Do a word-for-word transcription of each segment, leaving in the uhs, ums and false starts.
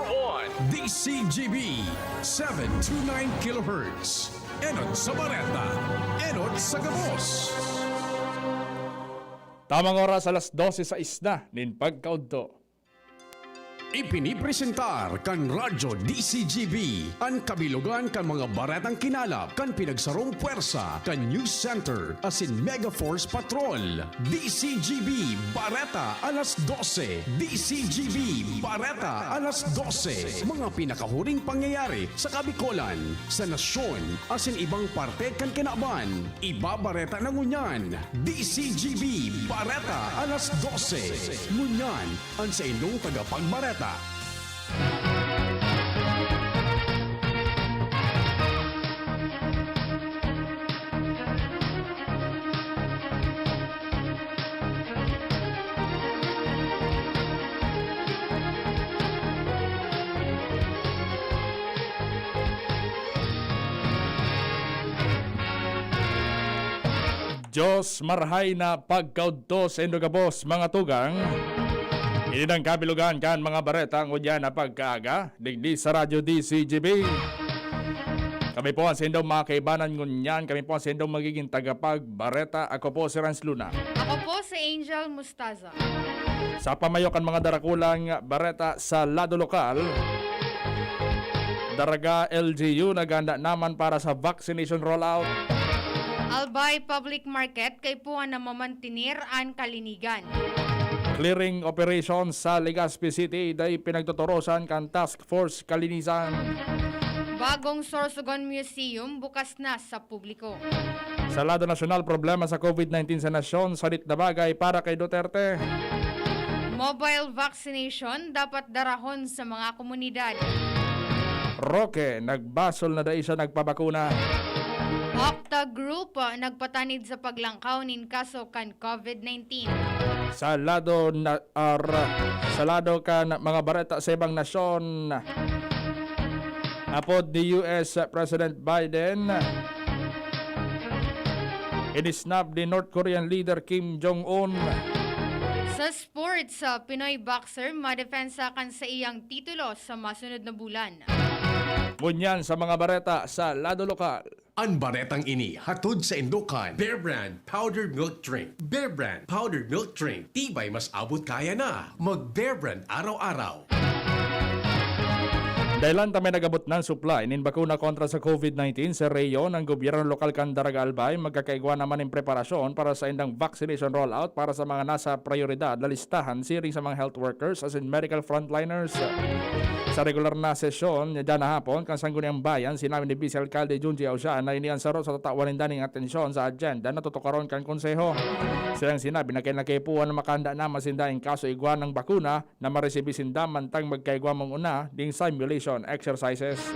On D C G B, seven two nine kilohertz. Enot sa Bareta, enot sa gabos. Tamang oras, alas dose sais na nin pagkaudto. Ipinipresentar kan Radyo D C G B an kabilogan kan mga baretang kinalap kan pinagsarong pwersa kan News Center asin Mega Force Patrol. D C G B Bareta alas dose. D C G B Bareta alas dose. Mga pinakahuring pangyayari sa Kabikolan, sa nasyon, asin ibang parte kan kinaban. Ibabareta na ngunyan. D C G B Bareta alas dose. Ngunyan, an saindong tagapagbareta. Dios, marahay na pagkaudto saindo gabos, mga tugang. Ini nang kabilogan kan mga bareta ngunyan na pagkaaga, digdi sa Radyo D C G B. Kami po ang saindong mga kaibanan ngunyan. Kami po ang saindong magiging tagapagbareta. Ako po si Rans Luna. Ako po si Angel Mustaza. Sa pamayo kan mga darakulang bareta sa lado lokal, Daraga L G U naghanda naman para sa vaccination rollout. Albay Public Market kaipuhan na mamantener an kalinigan. Clearing operation sa Legazpi City dai pinagtutorosan kan Task Force Kalinisan. Bagong Sorsogon Museum bukas na sa publiko. Sa lado nasyonal, problema sa COVID nineteen sa nasyon, sadit na bagay para kay Duterte. Mobile vaccination dapat darahon sa mga komunidad. Roque, nagbasol na dai siya nagpabakuna. Octa Group, ah, nagpatanid sa paglangkaw nin kaso kan COVID nineteen. Sa lado na, ar, sa lado kan mga bareta sa ibang nasyon, apod ni U S President Biden, inisnab ni North Korean leader Kim Jong-un. Sa sports, ah, Pinoy boxer madepensa kan saiyang titulo sa masunod na bulan. Ngunyan sa mga bareta sa lado lokal. An baretang ini hatod saindo kan Bear Brand Powder Milk Drink. Bear Brand Powder Milk Drink, tibay mas abot kaya na. Mag Bear Brand araw-araw. Dahilan ta may nag-abot na supply nin bakuna kontra sa COVID nineteen sa rehiyon, ang gobyerno lokal kan Daraga Albay magkakaigwa naman nin preparasyon para sa indang vaccination rollout para sa mga nasa prioridad na listahan siring sa mga health workers asin medical frontliners. Sa regular na sesyon niya na hapon kan Sangguniang Bayan, sinabi ni Vice Alcalde Junji Ausian na ini an saro sa tatawan ninda nin atensyon sa agenda na tutukaron kan Konseho. Sayang sinabi na kinakaipuhan na makahanda naman sinda in kaso igwa ng bakuna na maresibi sinda mantang magkaigwa mong una ding simulation exercises.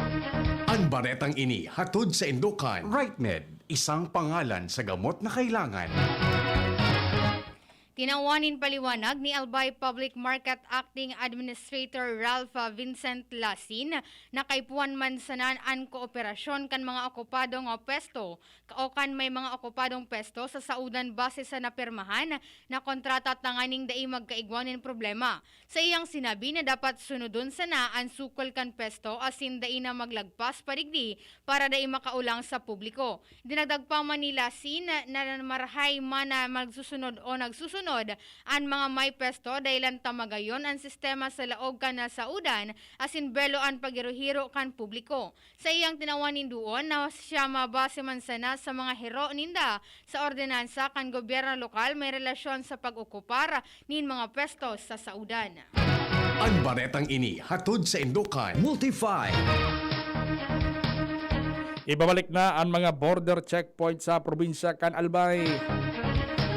An baretang ini hatod saindo kan RightMed, isang pangalan sa gamot na kailangan. Tinawan nin paliwanag ni Albay Public Market Acting Administrator Ralph, ah, Vincent Lasin na kaipuhan man sana an kooperasyon kan mga okupadong, ah, pwesto o kan may mga okupadong pwesto sa saodan base sa napirmahan na kontrata tanganing dai magkaigwa nin problema. Sa iyang sinabi na dapat sunodon sana an sukol kan pwesto asin dai na maglagpas pa digdi para dai makaulang sa publiko. Dinagdag pa man ni Lasin na marahay man na magsusunod o nagsusunod an mga may pwesto dahilan ta magayon an sistema sa laog kan nasaodan asin belo an paghiro-hiro kan publiko. Sa iyang tinawan nin duon na siya mabase man sana sa mga hiro ninda sa ordinansa kan gobyerno lokal may relasyon sa pag-okupar nin mga pwesto sa saodan. An baretang ini hatod saindo kan Multify. Ibabalik na an mga border checkpoint sa probinsya kan Albay.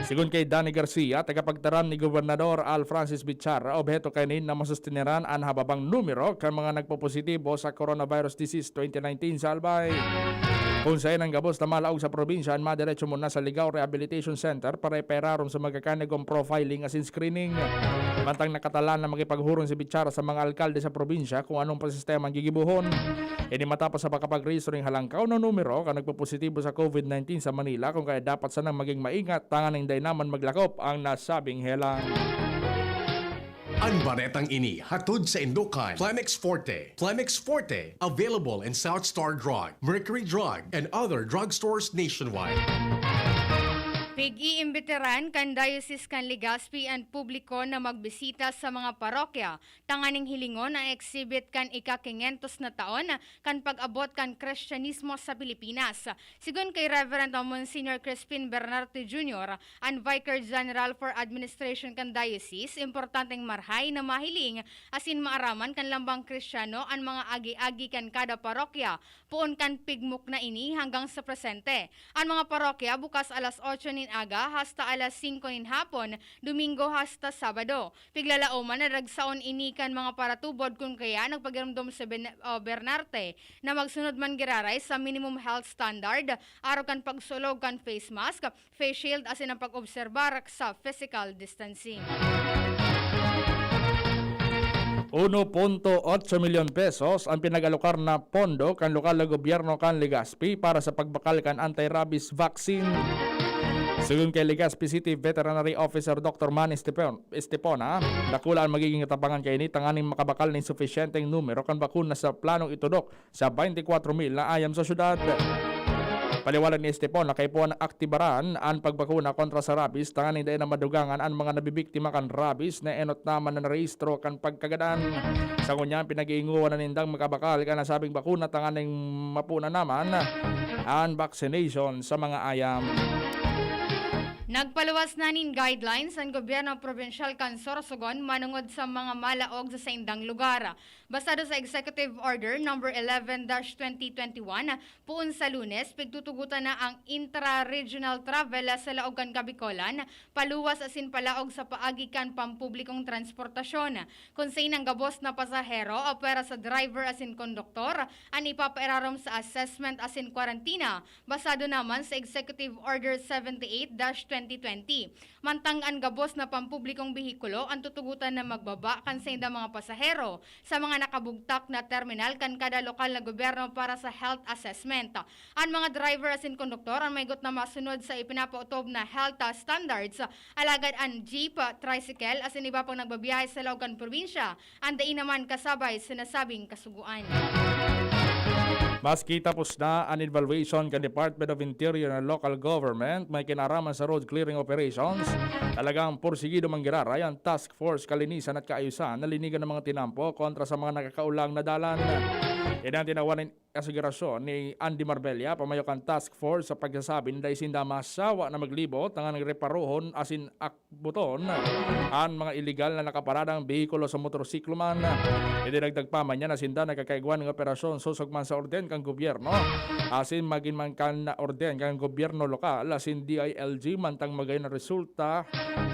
Sigon kay Danny Garcia, tagapagtaram ni Gobernador Al Francis Bichara, obheto kaini na masusteneran an hababang numero kan mga nagpopositibo sa coronavirus disease twenty nineteen sa Albay. Kun saen an gabos na malaog sa probinsya an madiretso muna sa Ligao Rehabilitation Center para ipararom sa magkakanigong profiling asin screening. Mantang nakatalaan na makipaghuron si Bichara sa mga alkalde sa probinsya kung anong pa sistema ang gigibohon. Ini matapos sa pagkapagrehisto ning halangkaw na numero kan nagpopositibo sa COVID nineteen sa Manila, kung kaya dapat sanang maging maingat tanganing dai naman maglakop ang nasabing helang. Ang baretang ini hatod saindo kan Plemex Forte. Plemex Forte, available in South Star Drug, Mercury Drug, and other drugstores nationwide. Pig-iimbitaran kan Diocese kan Legazpi an publiko na magbisita sa mga parokya tanganing hilingon ang exhibit kan ika-kinyentos na taon kan pag-abot kan Kristyanismo sa Pilipinas. Sigon kay Reverend Monsignor Crispin Bernarte Junior, an Vicar General for Administration kan Diocese, importanteng marhay na mahiling asin maaraman kan lambang Kristiyano an mga agi-agi kan kada parokya, poon kan pigmukna ini hanggang sa presente. An mga parokya bukas alas otso nin aga hasta alas singko nin hapon, Domingo hasta Sabado. Piglalaoman na dagsaon ini kan mga paratubod kun kaya nagpagiromdom si Ben-, ah, Bernarte na magsunod man giraray sa minimum health standard, arog kan pagsulog kan face mask, face shield asin ang pag-obserbar sa physical distancing. Uno punto otso milyon pesos ang pinag-alokar na pondo kan lokal na gobyerno kan Legazpi para sa pagbakal kan anti-rabies vaccine. Sigon kay Legazpi City Veterinary Officer Doctor Manny Estepon-, Estepona, dakula an magiging katabangan kaini tanganing makabakal nin sufisyenteng numero kan bakuna sa planong itudok sa twenty-four mil na ayam sa syudad. Paliwanag ni Estepona, kaipuhan na aktibaran an pagbakuna kontra sa rabies tanganing dai na madugangan an mga nabibiktima kan rabies na enot naman na narehistro kan pagkagadan. Sa ngunyan, pinag-iingowan na nindang makabakal kan nasabing bakuna tanganing mapunan naman an vaccination sa mga ayam. Nagpaluwas na nin guidelines an gobyerno probinsyal kan Sorsogon manongod sa mga malaog sa saindang lugar. Basado sa Executive Order Number eleven dash twenty twenty-one, poon sa Lunes, pigtutugotan na ang intra-regional travel sa laog kan Kabicolan, paluwas asin palaog sa paagi kan pampublikong transportasyon. Kun sain ang gabos na pasahero, apwera sa driver asin konduktor, an ipapairarom sa assessment asin kwarantina, basado naman sa Executive Order seventy-eight dash twenty twenty. Mantang an gabos na pampublikong behikulo an tutugotan na magbaba kan saindang mga pasahero sa mga nakabugtak na terminal kan kada lokal na gobyerno para sa health assessment. An mga driver asin konduktor an maygot na masunod sa ipinapaotob na health standards, alagad an jeep, tricycle asin iba pang nagbabiyahe sa laog kan probinsya, an dai naman kasabay sa nasabing kasugoan. Maski tapos na an evaluation kan Department of Interior na local government may kinaraman sa road clearing operations, talagang porsigido man giraray an task force kalinisan at kaayusan na linigan ng mga tinampo kontra sa mga nakakaulang na dalan. Yan ang tinawan nin asegurasyon ni Andy Marbella, pamayo kan task force, sa pagsasabi na dai sinda masawa na maglibot tanganing reparohon asin ak- buton an mga iligal na nakaparadang behikulo sa motorsiklo man. Idinagdag pa man niya na sinda nagkakaigwa nin operasyon sosog man sa orden kan gobyerno, asin magin man kan orden kan gobyerno lokal asin D I L G mantang magayon ang resulta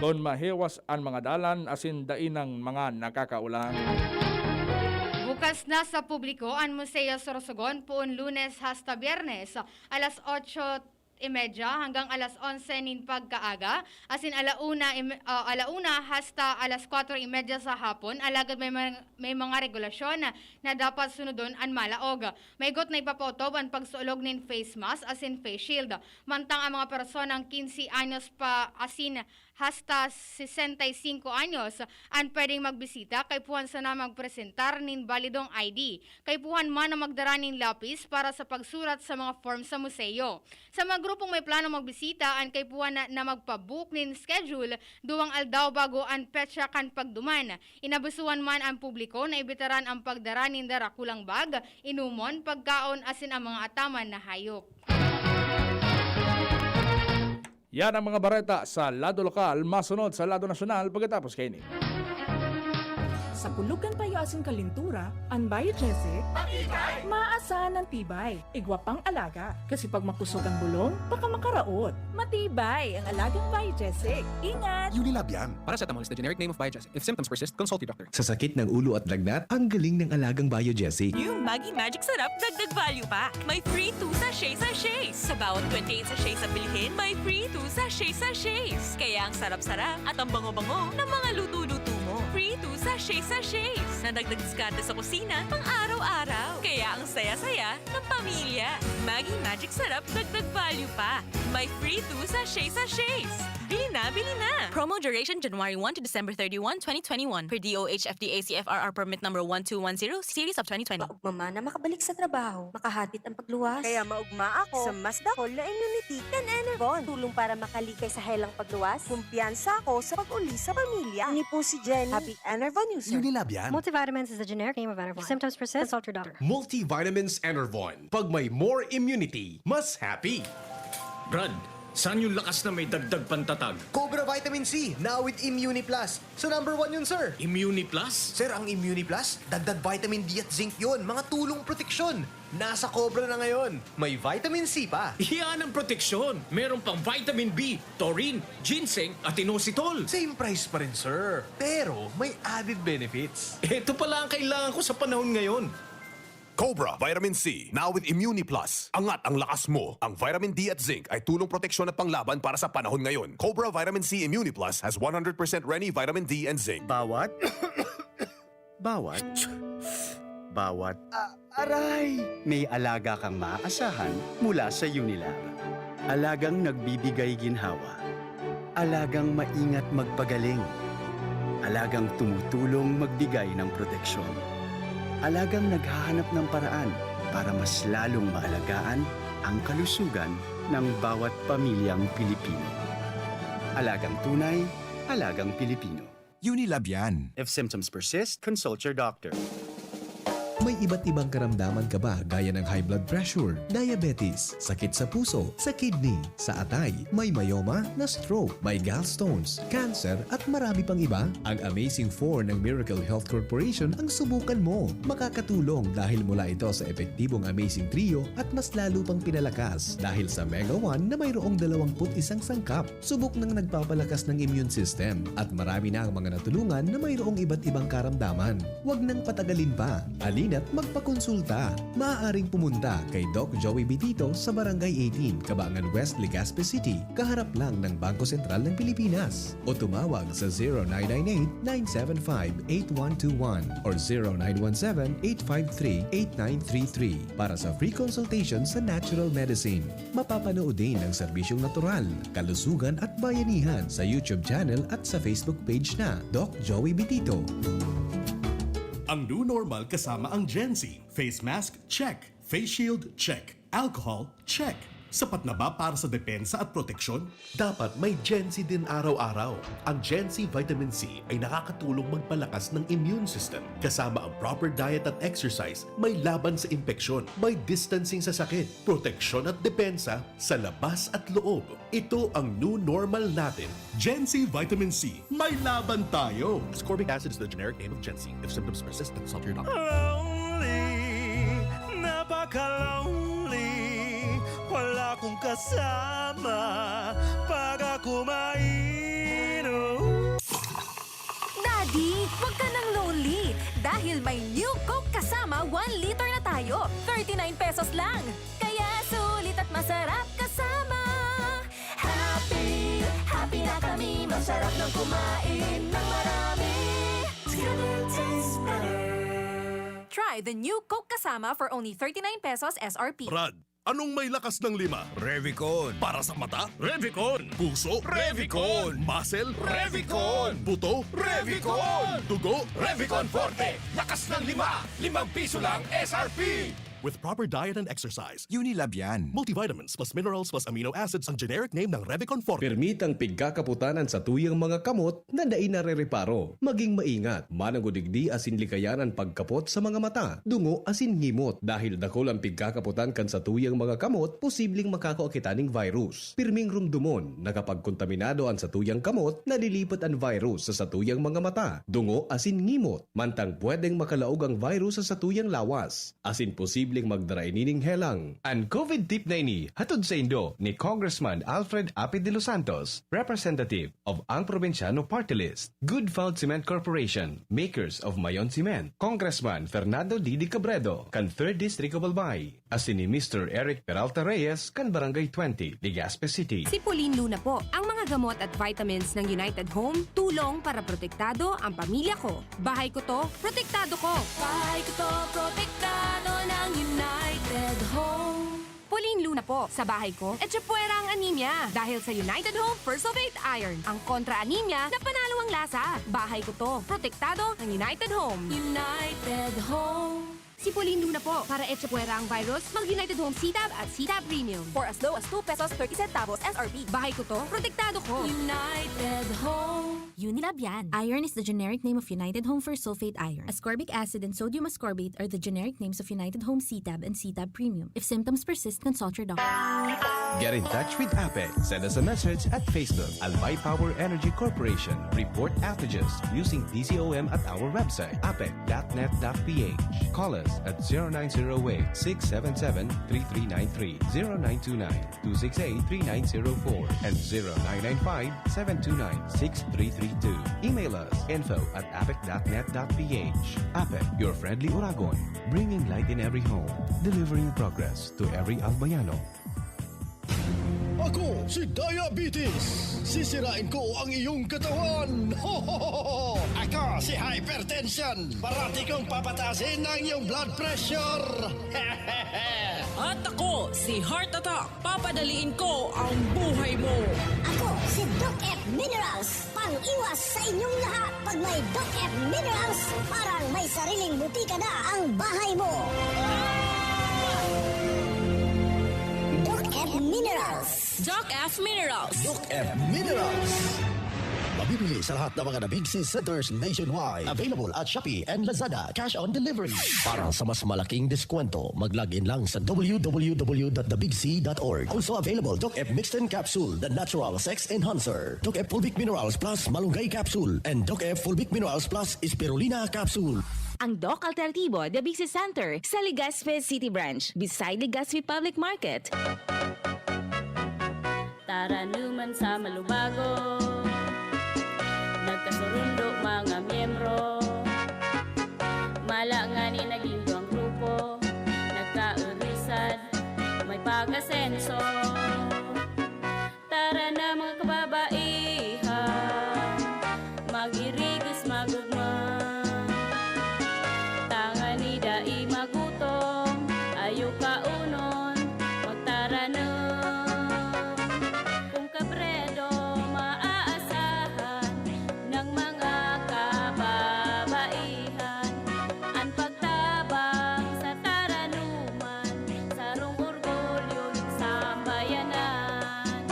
kun mahiwas an mga dalan asin dai nang mga nakakaulang. Bukas na sa publiko an Museo Sorsogon poon Lunes hasta Biyernes, alas otso y media hanggang alas onse nin pagkaaga, asin ala una im-, ah, ala una hasta alas kwatro y media sa hapon, alagad may mga, may mga regulasyon na, na dapat sunodon an malaog. Maygot na ipapaotob an pagsuolog nin face mask asin face shield. Mantang ang mga personang quince anyos pa asin hasta sesenta y cinco anyos an pwedeng magbisita, kaipuhan sana magpresentar nin balidong I D. Kaipuhan man na magdara nin lapis para sa pagsurat sa mga form sa museo. Sa mga grupong may planong magbisita, an kaipuhan na, na magpa-book nin schedule duwang aldaw bago an petsa kan pagduman. Inabusuhan man an publiko na ibitaran an pagdara nin darakulang bag, inumon, pagkaon asin an mga ataman na hayop. Yan ang mga bareta sa lado lokal. Masunod sa lado nasyonal pagkatapos kaini. Sa pulog kan payo asin kalintura, an Biogesic, maasan an tibay. Igwa pang alaga, kasi pag makusog ang bulong, baka makaraot. Matibay ang alagang Biogesic. Ingat! Unilab yan. Paracetamol is the generic name of Biogesic. If symptoms persist, consult your doctor. Sa sakit ng ulo at lagnat, ang galing ng alagang Biogesic. Yung Maggi Magic Sarap, dagdag value pa. May free two sachet-sachets. Sa bawat twenty-eight sachets na bilhin, may free two sachet-sachets. Kaya ang sarap-sarap at ang bango-bango ng mga luto-luto mo. Free two sachet-sachets. Nadagdag diskarte sa kusina, pang araw-araw. Kaya ang saya-saya ng pamilya. Maggi Magic Sarap, dagdag value pa. May free two sachet-sachets. Bili na, bili na! Promo duration January one to December thirty-one, twenty twenty-one, per D O H F D A C F R R permit number one two one zero, series of twenty twenty. Paugmama na makabalik sa trabaho, makahatid ang pagluwas. Kaya maugma ako sa mas dakol na immunity kan Enervon. Tulong para makalikay sa helang pagluwas. Kumpiyansa ako sa pag-uli sa pamilya. Ini po si Jenny, happy Enervon user. Unilab yan. Multivitamins is the generic name of Enervon. If symptoms persist, consult your doctor. Multivitamins Enervon. Pag may more immunity, mas happy. Brad, saan yung lakas na may dagdag pantatag? Cobra Vitamin C, now with Immuni Plus. So number one yun, sir. Immuni Plus? Sir, ang Immuni Plus, dagdag vitamin D at zinc yun. Mga tulong proteksyon. Nasa Cobra na ngayon. May vitamin C pa. Yan ang proteksyon. Meron pang vitamin B, taurine, ginseng, at inositol. Same price pa rin, sir. Pero may added benefits. Ito pala ang kailangan ko sa panahon ngayon. Cobra Vitamin C, now with Immuni Plus. Angat ang lakas mo. Ang vitamin D at zinc ay tulong proteksyon at panglaban para sa panahon ngayon. Cobra Vitamin C Immuni Plus has one hundred percent Reni vitamin D and zinc. Bawat, bawat, bawat. Ah, aray! May alaga kang maaasahan mula sa Unilab. Alagang nagbibigay ginhawa. Alagang maingat magpagaling. Alagang tumutulong magbigay ng proteksyon. Alagang naghahanap ng paraan para mas lalong maalagaan ang kalusugan ng bawat pamilyang Pilipino. Alagang tunay, alagang Pilipino. Unilab yan. If symptoms persist, consult your doctor. May iba't ibang karamdaman ka ba gaya ng high blood pressure, diabetes, sakit sa puso, sa kidney, sa atay, may myoma, na-stroke, may gallstones, cancer at marami pang iba? Ang Amazing four ng Miracle Health Corporation ang subukan mo. Makakatulong dahil mula ito sa epektibong Amazing Trio at mas lalo pang pinalakas dahil sa Mega one na mayroong dalawampu't isang sangkap. Subok ng nagpapalakas ng immune system at marami na ang mga natulungan na mayroong iba't ibang karamdaman. Huwag nang patagalin pa. Halina't magpakonsulta. Maaaring pumunta kay Doc Joey Bitito sa Barangay eighteen, Cabangan West, Legazpi City, kaharap lang ng Bangko Sentral ng Pilipinas. O tumawag sa zero nine nine eight, nine seven five, eight one two one or zero nine one seven, eight five three, eight nine three three para sa free consultation sa natural medicine. Mapapanood din ang serbisyong natural, kalusugan at bayanihan sa YouTube channel at sa Facebook page na Doc Joey Bitito. Ang new normal kasama ang Gen Z. Face mask, check. Face shield, check. Alcohol, check. Sapat na ba para sa depensa at proteksyon? Dapat may Gen Z din araw-araw. Ang Gen Z Vitamin C ay nakakatulong magpalakas ng immune system. Kasama ang proper diet at exercise, may laban sa impeksyon, may distancing sa sakit, proteksyon at depensa sa labas at loob. Ito ang new normal natin. Gen Z Vitamin C, may laban tayo! Ascorbic acid is the generic name of Gen Z. If symptoms persist, consult your doctor. Lonely, napaka-lonely. Wala akong kasama pag ako mainom. Daddy, wag ka nang lonely dahil may new Coke kasama one liter na tayo. Thirty-nine pesos lang. Kaya sulit at masarap kasama. Happy, happy na kami. Masarap ng kumain ng marami. Together tastes better. Try the new Coke Kasama for only thirty-nine pesos S R P. Brad, anong may lakas ng lima? Revicon. Para sa mata? Revicon. Puso? Revicon. Muscle? Revicon. Buto? Revicon. Dugo? Revicon Forte. Lakas ng lima. Limang piso lang S R P. With proper diet and exercise. Unilab yan. Multivitamins plus minerals plus amino acids ang generic name ng Revicon Forte. Permitang pigkakaputan an satuyang mga kamot na dai narereparo. Maging maingat, mananggod digdi asin likayan an pagkapot sa mga mata, dungo asin ngimot dahil dakul an pigkakaputan kan satuyang mga kamot posibleng makakua kita ning virus. Pirming rumdomon na kapag kontaminado an satuyang kamot, nalilipat an virus sa satuyang mga mata, dungo asin ngimot, mantang pwedeng makalaog ang virus sa satuyang lawas asin posibleng magdara ini ning helang. An COVID tip na ini hatod saindo ni Congressman Alfred Api de los Santos, representative of Ang Probinsyano Party List, Good Found Cement Corporation, makers of Mayon Cement, Congressman Fernando Didi Cabredo, kan Third District of Albay, asin ni Mister Eric Peralta Reyes, kan Barangay twenty, Legazpi City. Si Pauline Luna po, ang mga Gamot at vitamins ng United Home, tulong para protektado ang pamilya ko. Bahay ko to, protektado ko. Bahay ko to, protektado ng United Home. Pauling-luna po, sa bahay ko, etsepuwera ang anemia. Dahil sa United Home First of Eight Iron, ang kontra-anemia na panalo ang lasa. Bahay ko to, protektado ng United Home. United Home. Si Pauling-luna po, para etsepuwera ang virus, mag United Home C-Tab at C-Tab Premium. For as low as two pesos thirty centavos S R P. Bahay ko to, protektado ko. United Home. Unilab yan. Iron is the generic name of United Home First Sulfate Iron. Ascorbic acid and sodium ascorbate are the generic names of United Home C-Tab and C-Tab Premium. If symptoms persist, consult your doctor. Get in touch with APEC. Send us a message at Facebook, Albay Power Energy Corporation. Report outages using D C O M at our website, apec dot net dot P H. Call us at zero nine zero eight, six seven seven, three three nine three, zero nine two nine, two six eight, three nine zero four, and zero nine nine five, seven two nine, six three three two. Email us, info at apec dot net dot P H. APEC, your friendly Oragon, bringing light in every home, delivering progress to every Albayano. Ako si Diabetes! Sisirain ko ang iyong katawan! Ako si Hypertension! Parati kong papataasin ang iyong blood pressure! At ako si Heart Attack! Papadaliin ko ang buhay mo! Ako si Doc F Minerals! Pang-iwas sa inyong lahat! Pag may Doc F Minerals, parang may sariling butika na ang bahay mo! Doc F Minerals! Doc F Minerals! Doc F Minerals! Mabibili sa lahat ng mga Nabigsi Centers nationwide. Available at Shopee and Lazada. Cash on delivery. Para sa mas malaking deskwento, mag-log in lang sa w w w dot the big c dot org. Also available, Doc F Mixten Capsule, the natural sex enhancer. Doc F Fulvic Minerals Plus Malunggay Capsule. And Doc F Fulvic Minerals Plus Spirulina Capsule. Ang Doc Alternatibo, The Big C Center, sa Legazpi City Branch, beside Legazpi Public Market. Taranuman sa Malubago, nagkasurundo mga miyembro. Mala ngani naging duwang grupo, nagkaurusad, may pag-asenso. Tara na, mga kababaihan, mag-irigos, mag-ugma. Tangani dai magutom, ayo kaonon, magtaranom. Kung kabredo, maaasahan ng mga kababaihan, an pagtabang sa taranuman, sarong orgulyo nin sambayanan.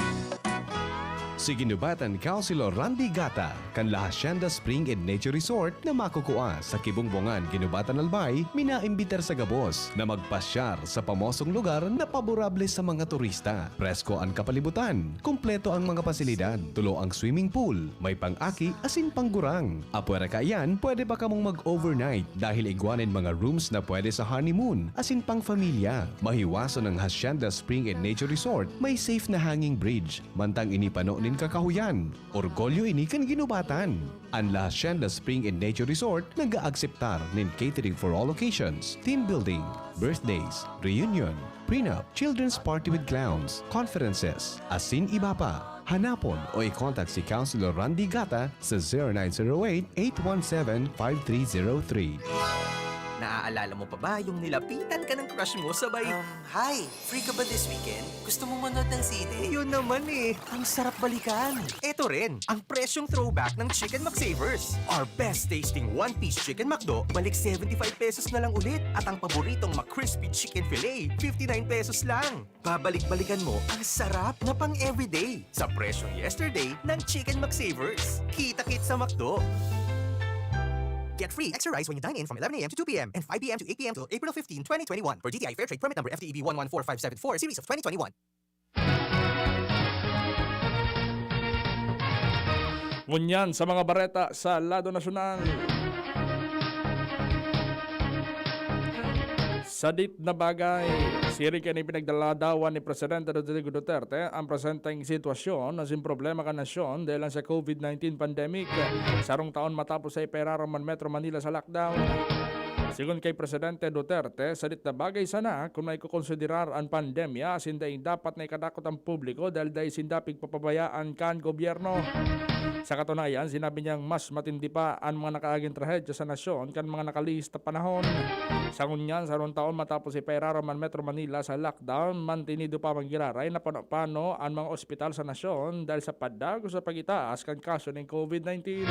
Si Ginubatan Councilor Randy Gata, kan La Hacienda Spring and Nature Resort na makukua sa Kibungbungan, Ginubatan, Albay, minaimbitar sa gabos na magpasyar sa pamosong lugar na paborable sa mga turista. Presko an kapalibutan, kumpleto ang mga pasilidad, tulo ang swimming pool, may pang-aki asin panggurang. Apwera kaiyan, pwede pa kamong mag-overnight dahil igwa nin mga rooms na pwede sa honeymoon asin pang-familia. Mahiwason ang Hacienda Spring and Nature Resort, may safe na hanging bridge, mantang ini pano nin kakahuyan. Orgulyo ini kan Ginubatan. An La Hacienda Spring and Nature Resort nag-aakseptar nin catering for all occasions, team building, birthdays, reunion, prenup, children's party with clowns, conferences, asin iba pa. Hanapon o i-contact si Councilor Randy Gata sa zero nine zero eight, eight one seven, five three zero three. Naaalala mo pa ba yung nilapitan ka ng crush mo sabay, um, hi! Free ka ba this weekend? Gusto mo manood ng sine? Yun naman eh. Ang sarap balikan. Eto rin, ang presyong throwback ng Chicken McSavers. Our best tasting one-piece Chicken McDo, balik seventy-five pesos na lang ulit. At ang paboritong McCrispy Chicken Fillet, fifty-nine pesos lang. Babalik-balikan mo ang sarap na pang everyday sa presyong yesterday ng Chicken McSavers. Kita-kit sa McDo! Get free extra rice when you dine in from eleven a m to two p m and five p m to eight p m till April fifteen, twenty twenty-one, per D T I Fair Trade Permit Number F T E B one one four five seven four, Series of twenty twenty-one. Ngunyan sa mga bareta sa lado nasyonal. Sadit na bagay, siring kan ipinagdaladawan ni Presidente Rodrigo Duterte ang presenteng sitwasyon asin problema kan nasyon dahil sa COVID nineteen pandemic. Sarong taon matapos sa ipairarom an Metro Manila sa lockdown. Sigon kay Presidente Duterte, sadit na bagay sana kun maikokonsiderar an pandemya asin dai dapat na ikadakot an publiko dahil dai sinda pigpapabayaan kan gobyerno. Sa katunayan, sinabi niyang mas matindi pa an mga nakaaging trahedya sa nasyon kan mga nakalihis na panahon. Sa ngunyan, sarong taon matapos ipairarom an Metro Manila sa lockdown, mantinido pa man giraray na pano-pano an mga ospital sa nasyon dahil sa padagos sa pag-itaas kan kaso nin COVID nineteen.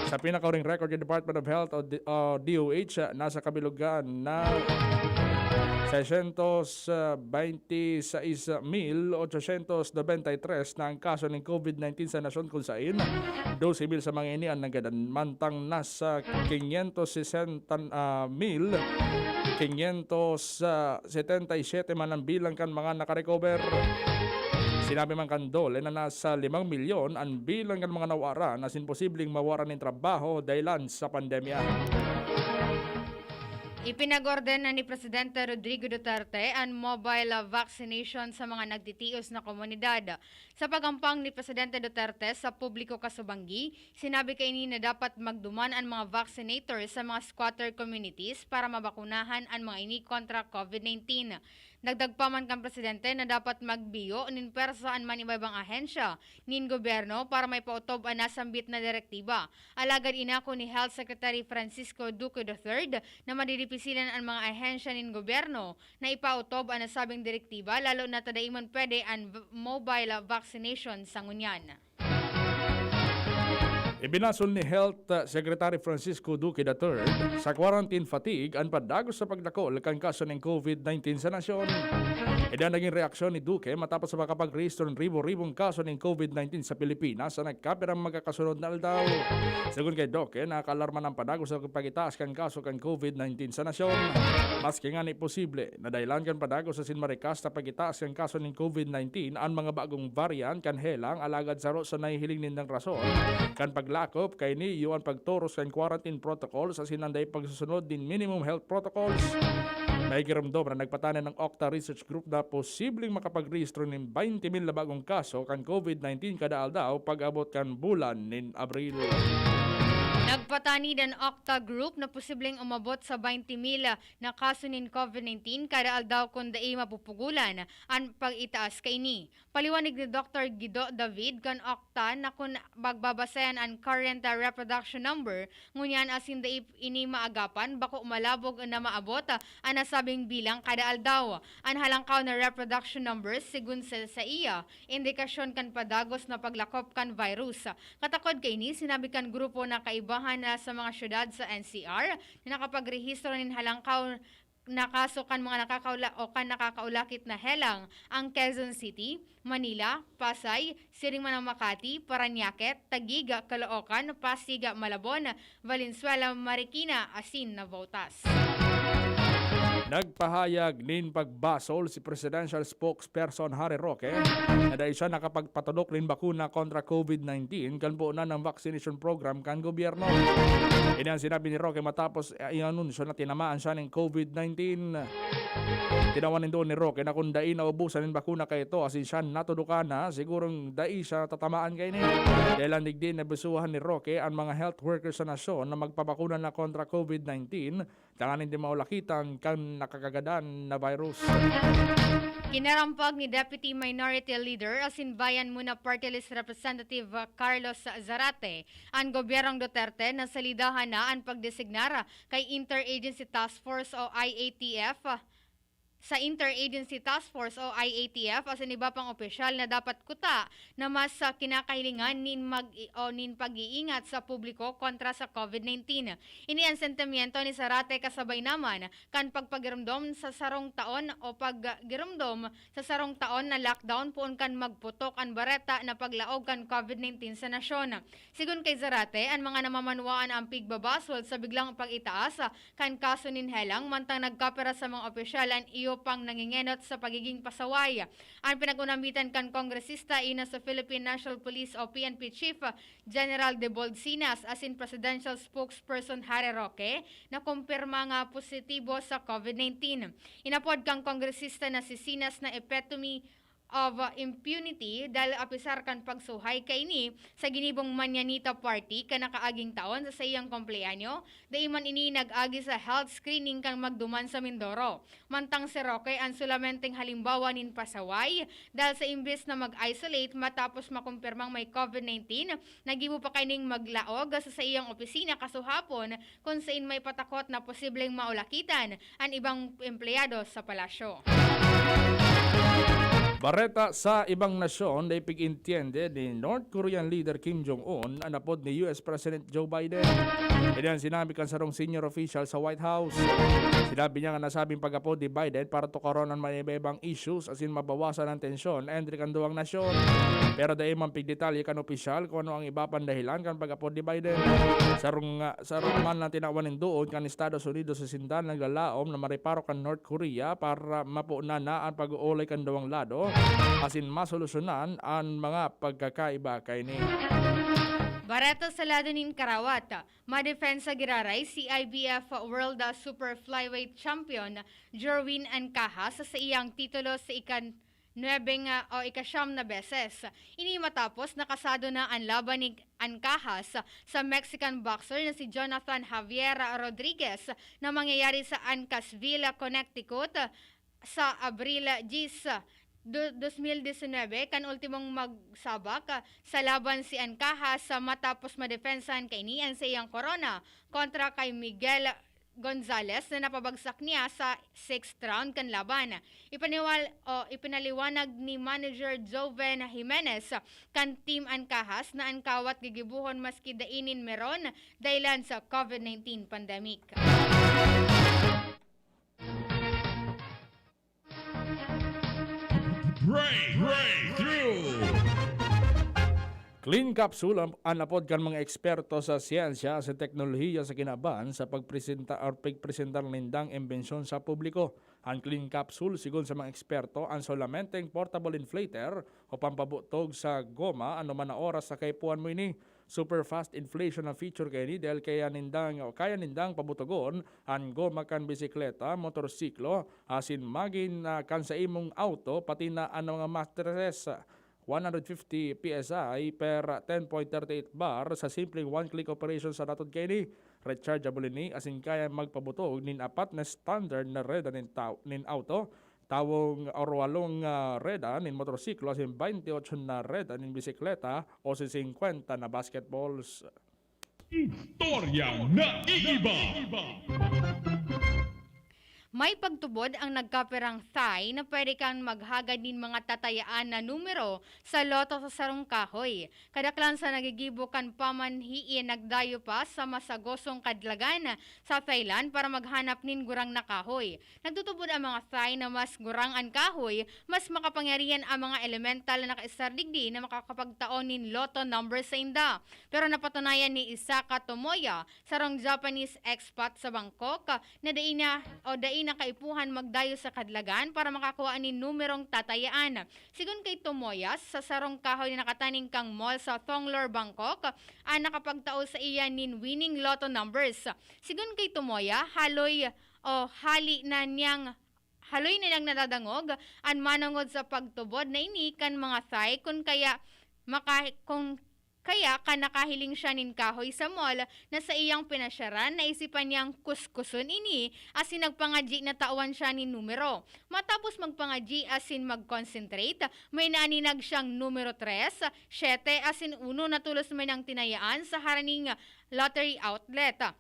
Sa pinakahuring record kan Department of Health o D-, o D O H, nasa kabilugan na seiscientos veintiseis mil ochocientos noventa y tres na ang kaso nin COVID nineteen sa nasyon, kun sain dose mil sa mga ini an nagadan, mantang nasa quinientos sesenta, ah, mil quinientos setenta y siete man ang bilang kan mga nakarecover. Sinabi man kan DOLE na nasa limang milyon an bilang kan mga nawaran asin posibleng mawaran nin trabaho dahilan sa pandemya. Ipinag-orden na ni Presidente Rodrigo Duterte an mobile vaccination sa mga nagtitios na komunidad. Sa pag-ampang ni Presidente Duterte sa publiko kasubanggi, sinabi kaini na dapat magduman an mga vaccinator sa mga squatter communities para mabakunahan an mga ini kontra COVID nineteen. Dagdag pa man kan Presidente na dapat magbiyo nin pwersa an manibaybang ahensya nin gobyerno para maipaotob an nasambit na direktiba. Alagad inako ni Health Secretary Francisco Duque the third na madidipisilan an mga ahensya nin gobyerno na ipaotob an nasabing direktiba, lalo na ta dai man pwede an v-, mobile vaccination sa ngunyan. Ibinasol ni Health Secretary Francisco Duque the third sa quarantine fatigue an padagos sa pagdakol kan kaso nin COVID nineteen sa nasyon. Ida naging reaksyon ni Duque matapos sa makapagrehistro nin ribo-ribong kaso nin COVID nineteen sa Pilipinas sa nagkapirang magkakasunod na aldaw. Segun kay Duque, nakakaalarma na an padagos sa pag-itaas kan kaso kan COVID nineteen sa nasyon. Maski ngani posible na dahilan kan padagos asin marikas na pag-itaas kan kaso nin COVID nineteen an mga bagong variant kan helang, alagad saro sa nahihiling nindang rason kan paglakop kaini iyo an pagtoros kan quarantine protocols asin an dai pagsusunod nin minimum health protocols. May giromdom na nagpatanan ng Octa Research Group na posibleng makapagrehistro nin twenty mil na bagong kaso kan COVID nineteen kada aldaw pag-abot kan bulan nin Abril. Nagpatanid an Octa Group na posibleng umabot sa twenty mil na kaso nin COVID nineteen kada aldaw kun dai mapupugulan an pag-itaas kaini. Paliwanag ni Doktor Guido David kan Octa na kun magbabasayan an current, ah, reproduction number, ngunyan asin dai ini maagapan, bako malabog na maabot, ah, an nasabing bilang kada aldaw. An halangkaw na reproduction numbers, segun sa, sa iya, indikasyon kan padagos na paglakop kan virus. Katakod kaini, sinabi kan grupo na kaibahan na sa mga syudad sa N C R na nakapagrehistro nin halangkaw na kaso kan mga nakakaula-, o kan nakakaulakit na helang ang Quezon City, Manila, Pasay, siring man ang Makati, Parañaque, Taguig, Caloocan, Pasig, Malabon, Valenzuela, Marikina, asin Navotas. Nagpahayag nin pagbasol si Presidential Spokesperson Harry Roque na dai siya nakapagpatudok nin bakuna kontra COVID nineteen kan poon na ng vaccination program kan gobyerno. Ini ang sinabi ni Roque matapos, eh, i-anunsyo na tinamaan siya nin COVID nineteen. Tinawan nindo ni Roque na kung dai naubusan nin bakuna kaito asin siya natudukan na, sigurong dai siya tatamaan kaini. Dahil ang digdi na bisuhan ni Roque ang mga health workers sa nasyon na magpabakuna na kontra COVID nineteen, tanganing di maulakitan kan nakakagadan na virus. Kinarampag ni Deputy Minority Leader asin Bayan Muna Party List Representative Carlos Zarate an gobyernong Duterte na salidahan na an pagdesignar kay Interagency Task Force o I A T F, sa Interagency Task Force o I A T F asin iba pang opisyal na dapat kuta na mas, ah, kinakahilingan nin mag-, o nin pag-iingat sa publiko kontra sa COVID nineteen. Ini an sentimiento ni Zarate kasabay naman kan pagpagiromdom sa sarong taon o paggiromdom sa sarong taon na lockdown poon kan magputok an bareta na paglaog kan COVID nineteen sa nasyon. Sigon kay Zarate, an mga namamanwaan ang pigbabasol sa biglang pag-itaas kan kaso nin helang, mantang nagkapira sa mga opisyal an iyo pang nangengenot sa pagiging pasaway. An pinag-unambitan kan kongresista iyo na sa Philippine National Police o P N P Chief General Debold Sinas asin Presidential Spokesperson Harry Roque na kumpirma nga positibo sa COVID nineteen. Inapod kan kongresista na si Sinas na epitome of Impunity dahil apisar kan pagsuhay kaini sa ginibong Mañanita Party kan nakaaging taon sa saiyang kumpleanyo, dai man ini nag-agi sa health screening kan magduman sa Mindoro. Mantang si Roque an solamenteng halimbawa nin pasaway dahil sa imbes na mag-isolate matapos makumpirmang may COVID nineteen, nagibo pa kaining maglaog sa saiyang opisina kasuhapon kung sain may patakot na posibleng maulakitan an ibang empleyado sa palasyo. Bareta sa ibang nasyon, dai pig-intiende ni North Korean leader Kim Jong-un an apod ni U S President Joe Biden. Ini an sinabi kan sarong senior official sa White House. Sinabi niya nga nasabing pag-apod ni Biden para tukaron an mga iba-ibang issues asin mabawasan an tensyon entre kan duwang nasyon. Pero dai man pigdetalye kan opisyal kung ano ang iba pang dahilan kan pag-apod ni Biden. Sarong, ah, sarong man na tinawan nin duod kan Estados Unidos sa sinda naglalaom na mareparo kan North Korea para maponan na an pag-uulay kan duwang lado asin masolusyonan an mga pagkakaiba kaini. Bareta sa lado nin karawat, madepensa giraray si I B F World Super Flyweight Champion Jerwin Ancajas sa iyang titulo sa ikan nuebe nga o ikasyam na beses. Ini matapos nakasado na an laban ni Ancajas sa Mexican boxer na si Jonathan Javier Rodriguez na mangyayari sa Uncasville, Connecticut sa Abril diyes, du-, dos mil disinwebe, kan ultimong magsabak sa laban si Ancajas matapos madepensahan kaini an saiyang korona kontra kay Miguel Gonzalez na napabagsak niya sa sixth round kan laban. Ipaniwal-, o ipinaliwanag ni manager Joven Jimenez kan Team Ancajas na an kawat gigibohon maski dai nin meron dahilan sa COVID nineteen pandemic. Break, breakthrough. Clean capsule an, an apod kan mga eksperto sa siyensya sa teknolohiya sa kinaban sa pagpresenta or pagpresentar nindang imbensyon sa publiko. An clean capsule, sigon sa mga eksperto, an solamenteng portable inflator o pampabutog sa goma anoman na oras sa kaipuhan mo ini. Super fast inflation ang feature kaini dahil kaya nindang, o kaya nindang pabutogon an goma kan bisikleta, motorsiklo, asin magin na kan sa imong auto, pati na an mga mattresses. One hundred fifty P S I per ten point thirty eight bar sa simpleng one-click operation sa natod kaini. Rechargeable ini asin kaya magpabutog nin apat na standard na reda nin taw-, nin auto, tawong or walong, ah, reda nin motorsiklo asin baynte otso na reda nin bisikleta o si singkwenta na basketballs. Istoryang naiiba. May pagtubod ang nagkapirang Thai na pwede kang maghagad nin mga tatayaan na numero sa loto sa sarong kahoy. Kadaklan sa nagigibo kan pamanhiin nagdayo pa sa masagosong kadlagan sa Thailand para maghanap nin gurang na kahoy. Nagtutubod ang mga Thai na mas gurang an kahoy, mas makapangyarihan ang mga elemental na nakaistar digdi na makakapagtao nin lotto number sainda. Pero napatunayan ni Isaka Tomoya, sarong Japanese expat sa Bangkok, na dai na o dai na kaipuhan magdayo sa kadlagan para makakuha nin numerong tatayaan. Sigon kay Tomoya, sa sarong kahoy na nakataning kan mall sa Thonglor, Bangkok, ang nakapagtao sa iya nin winning lotto numbers. Sigon kay Tomoya, haloy o hali na niyang, haloy na niyang nadadangog an manongod sa pagtubod na ini kan mga Thai, kun kaya maka-, kun kaya kan nakahiling siya nin kahoy sa mall na saiyang pinasyaran, naisipan niyang kuskuson ini asin nagpangadyi na tawan siya nin numero. Matapos magpangadyi asin mag-concentrate, may naaninag siyang numero tres, siyete asin uno na tolos man niyang tinayaan sa haraning lottery outlet.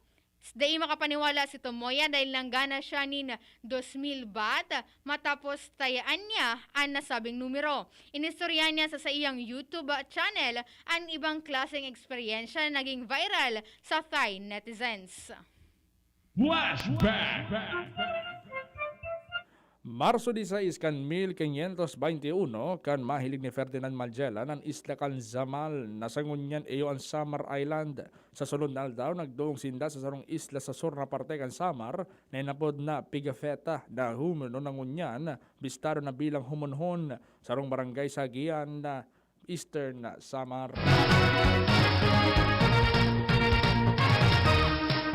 Dai makapaniwala si Tomoya dahil nanggana siya nin dos mil baht matapos tayaan niya an nasabing numero. Inistorya niya sa saiyang YouTube channel an ibang klaseng eksperyensya na naging viral sa Thai netizens. Flashback. Marso disais kan mil quinientos baynte uno, kan mahiling ni Ferdinand Magellan an isla kan Zamal, na sa ngunyan iyo an Samar Island. Sa sunod na aldaw, nagduong sinda sa sarong isla sa sur na parte kan Samar, na inapod na Pigafetta, na humano na ngunyan, bistado na bilang Homonhon, sarong barangay sa Aguian, Eastern Samar.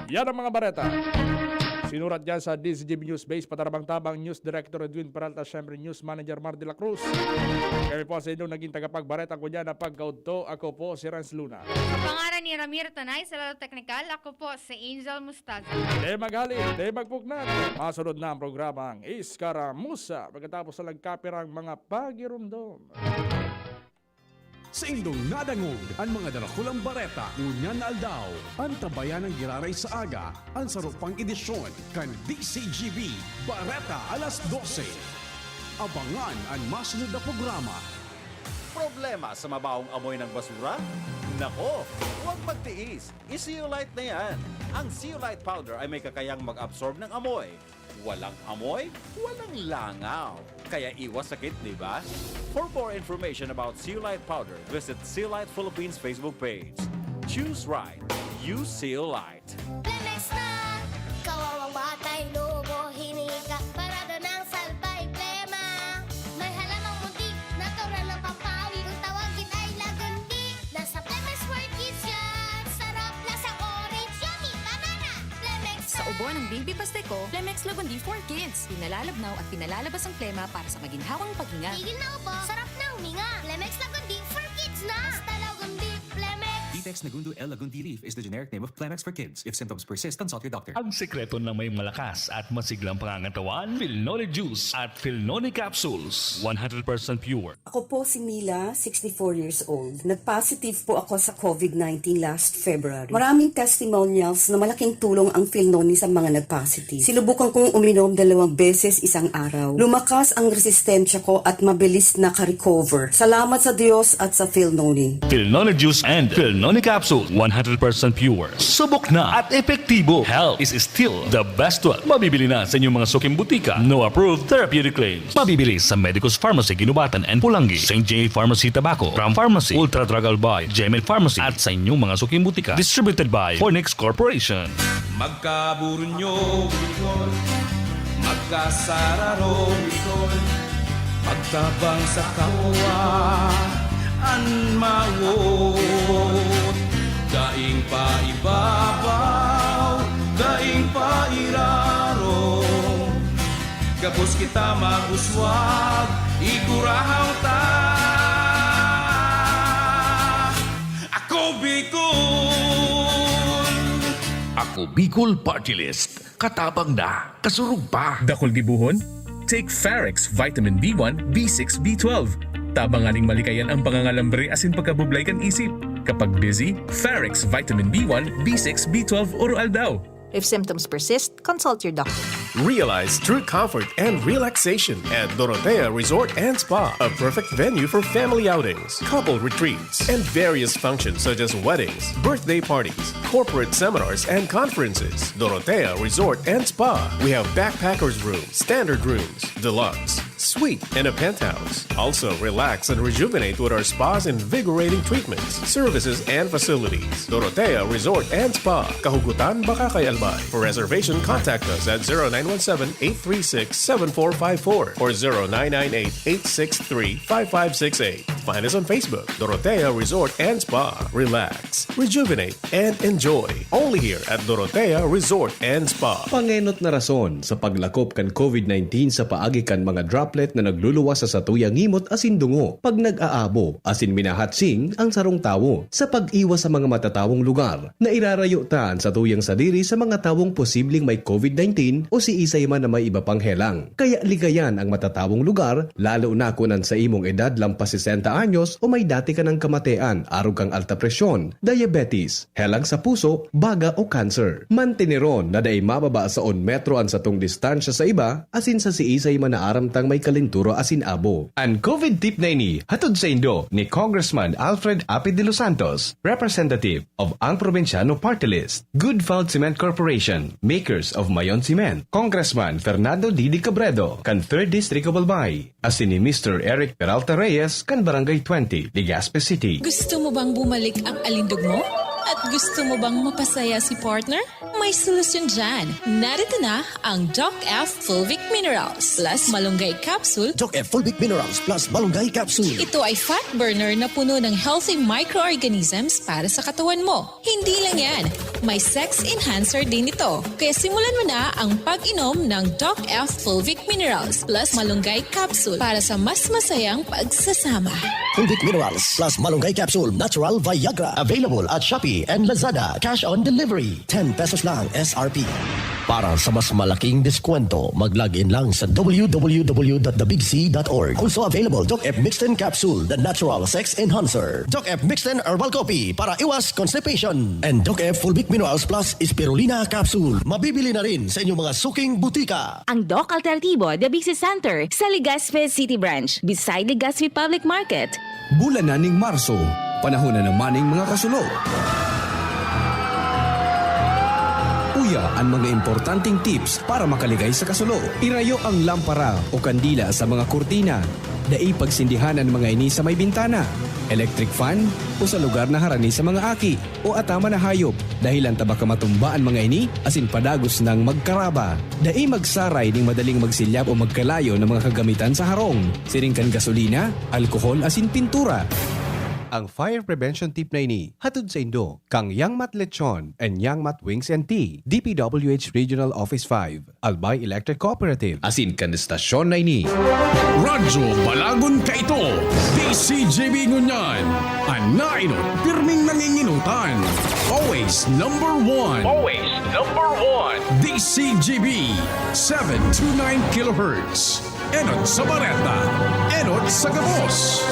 Yan ang mga bareta. Sinurat yan sa D Z G B News Base, patarabang-tabang, News Director Edwin Peralta, syempre News Manager Mar de la Cruz. Kami po sa inyong naging tagapagbareta ko dyan na pagkaudto. Ako po si Renz Luna. Sa pangaran ni Ramir Tanay, sa Lalo Teknikal, ako po si Angel Mustaza. Di maghali, di magpuknat. Masunod na ang programang Iskaramusa pagkatapos na nagkapirang mga pagirumdom. Sa indong nadangog an mga darakulang bareta ngunyan na aldaw, antabayan ng giraray sa aga an saro pang edisyon kan D C G B Bareta alas dose. Abangan an masunod na programa. Problema sa mabaong amoy ng basura? Nako, huwag magtiis. I-Zeolite na yan. Ang Zeolite powder ay may kakayang mag-absorb ng amoy. Walang amoy, walang langaw. Kaya iwas sakit, di ba? For more information about Zeolite powder, visit Zeolite Philippines Facebook page. Choose right. Use Zeolite. Plemex na! Kawawang batay, lobo, hinika, parada ng salbay, plema. May halamang munti, natural na pampawi. Ang tawagin ay lagundi. Nasa Plemex for Kids yan! Sarap, lasang orange, yummy, banana! Plemex Sa na! Ubo ng Baby Pasteco, Plemex Lagundi for Kids. Pinalalabnaw at pinalalabas ang plema para sa maginhawang paghinga. Tigil na ubo, sarap na huminga. Plemex Lagundi for Kids na! Basta Lagundi, Plemex! Ditex Nagundo L Lagundi leaf is the generic name of Plemex for Kids. If symptoms persist, consult your doctor. Ang sekreto ng may malakas at masiglang pangangatawan, Filnoni Juice at Filnoni Capsules. One hundred percent pure. Ako po si Mila, sixty-four years old. Nag-positive po ako sa covid nineteen last February. Maraming testimonials na malaking tulong ang Filnoni sa mga nag-positive. Sinubukan kong uminom dalawang beses isang araw. Lumakas ang resistensya ko at mabilis naka-recover. Salamat sa Diyos at sa Filnoni. Filnoni Juice and Filnoni Capsule, one hundred percent pure. Subok na at epektibo. Health is still the best wealth. Mabibili na sa inyong mga suking butika. No approved therapeutic claims. Mabibili sa Medicus Pharmacy, Guinobatan and Pulangi, Saint J Pharmacy Tabaco, Ram Pharmacy, Ultra Drug Albay, Gemed Pharmacy, at sa inyong mga suking butika. Distributed by Fornix Corporation. Magkaburunyo, Bicol. Magkasararo, Bicol. Magtabang sa kapwa, an mawot. Daing paibabaw, daing pairaro. Gabos kita mag-uswag, igurahang ta. Ako Bicol! Ako Bicol Party List. Katabang na, kasurog pa. Dakul gibohon? Take Farex Vitamin B one, B six, B twelve. Tabang nganing malikayan ang pangangalambre asin pagkabublay kan isip. Kapag busy, Farex Vitamin B one, B six, B twelve oro-aldaw. If symptoms persist, consult your doctor. Realize true comfort and relaxation at Dorotea Resort and Spa, a perfect venue for family outings, couple retreats, and various functions such as weddings, birthday parties, corporate seminars, and conferences. Dorotea Resort and Spa. We have backpackers room, standard rooms, deluxe, suite, and a penthouse. Also, relax and rejuvenate with our spa's invigorating treatments, services, and facilities. Dorotea Resort and Spa, Kahugutan, Bacacay, Albay. For reservation, contact us at zero nine one seven, eight three six, seven four five four or zero nine nine eight, eight six three, five five six eight. Find us on Facebook, Dorotea Resort and Spa. Relax, rejuvenate, and enjoy. Only here at Dorotea Resort and Spa. Pangenot na rason sa paglakop kan covid nineteen sa paagi kan mga droplet na nagluluwas sa satuyang ngimot asin dungo pag nag-aabo asin minahatsing ang sarong tawo. Sa pag-iwas sa mga matatawong lugar, nairarayo ta an satuyang sadiri sa mga tawong posibleng may covid nineteen o siisay man na may iba pang helang. Kaya ligayan ang matatawong lugar, lalo na kun an saimong edad lampas sesenta anyos o may dati ka nang kamatean arog kan alta presyon, diabetes, helang sa puso, baga o kanser. Manteneron na dai mababa sa un metro an satong distansya sa iba asin sa siisay man na aram tang may kalentura asin abo. An covid tip na ini hatod saindo ni Congressman Alfred Api de los Santos, representative of Ang Probinsyano Party List, Good Found Cement Corporation, makers of Mayon Cement, Congressman Fernando Didi Cabredo, kan Third District of Albay, asin ni Mister Eric Peralta Reyes, kan Barangay twenty, Legazpi City. Gusto mo bang bumalik ang alindog mo? At gusto mo bang mapasaya si partner? May solusyon dyan. Narito na ang Doc F Fulvic Minerals plus Malunggay Capsule. Doc F Fulvic Minerals plus Malunggay Capsule. Ito ay fat burner na puno ng healthy microorganisms para sa katawan mo. Hindi lang yan, may sex enhancer din ito. Kaya simulan mo na ang pag-inom ng Doc F Fulvic Minerals plus Malunggay Capsule para sa mas masayang pagsasama. Fulvic Minerals plus Malunggay Capsule Natural Viagra. Available at Shopee and Lazada. Cash on delivery. Ten pesos lang S R P. Para sa mas malaking deskwento, mag-log in lang sa w w w dot the big c dot org. Also available, Doc F Mixten Capsule, the natural sex enhancer. Doc F Mixten Herbal Coffee para iwas constipation. And Doc F Fulvic Minerals Plus Spirulina Capsule. Mabibili na rin sa inyong mga suking butika. Ang Doc Alternativo, The Big C Center, sa Legazpi City Branch, beside Legazpi Public Market. Bulan na ning Marso, panahon na naman ning mga kasulo. Uya an mga importanteng tips para makaligay sa kasulo. Irayo ang lampara o kandila sa mga kurtina. Dai pagsindihan an mga ini sa may bintana, electric fan, o sa lugar na harani sa mga aki o ataman na hayop, dahelan ta baka matumba an mga ini asin padagos nang magkaraba. Dai magsaray nin madaling magsilyab o magkalayo na mga kagamitan sa harong, siring kan gasolina, alkohol asin pintura. Ang fire prevention tip na ini hatod saindo kan Yangmat Lechon and Yangmat Wings and Tea, D P W H Regional Office five, Albay Electric Cooperative, asin kan estasyon na ini. Radyo Balagon kaito, D C G B ngunyan, an naenot pirming nangingenotan. Always number one. Always number one. D C G B, seven two nine kilohertz. Enot sa bareta, enot sa gabos.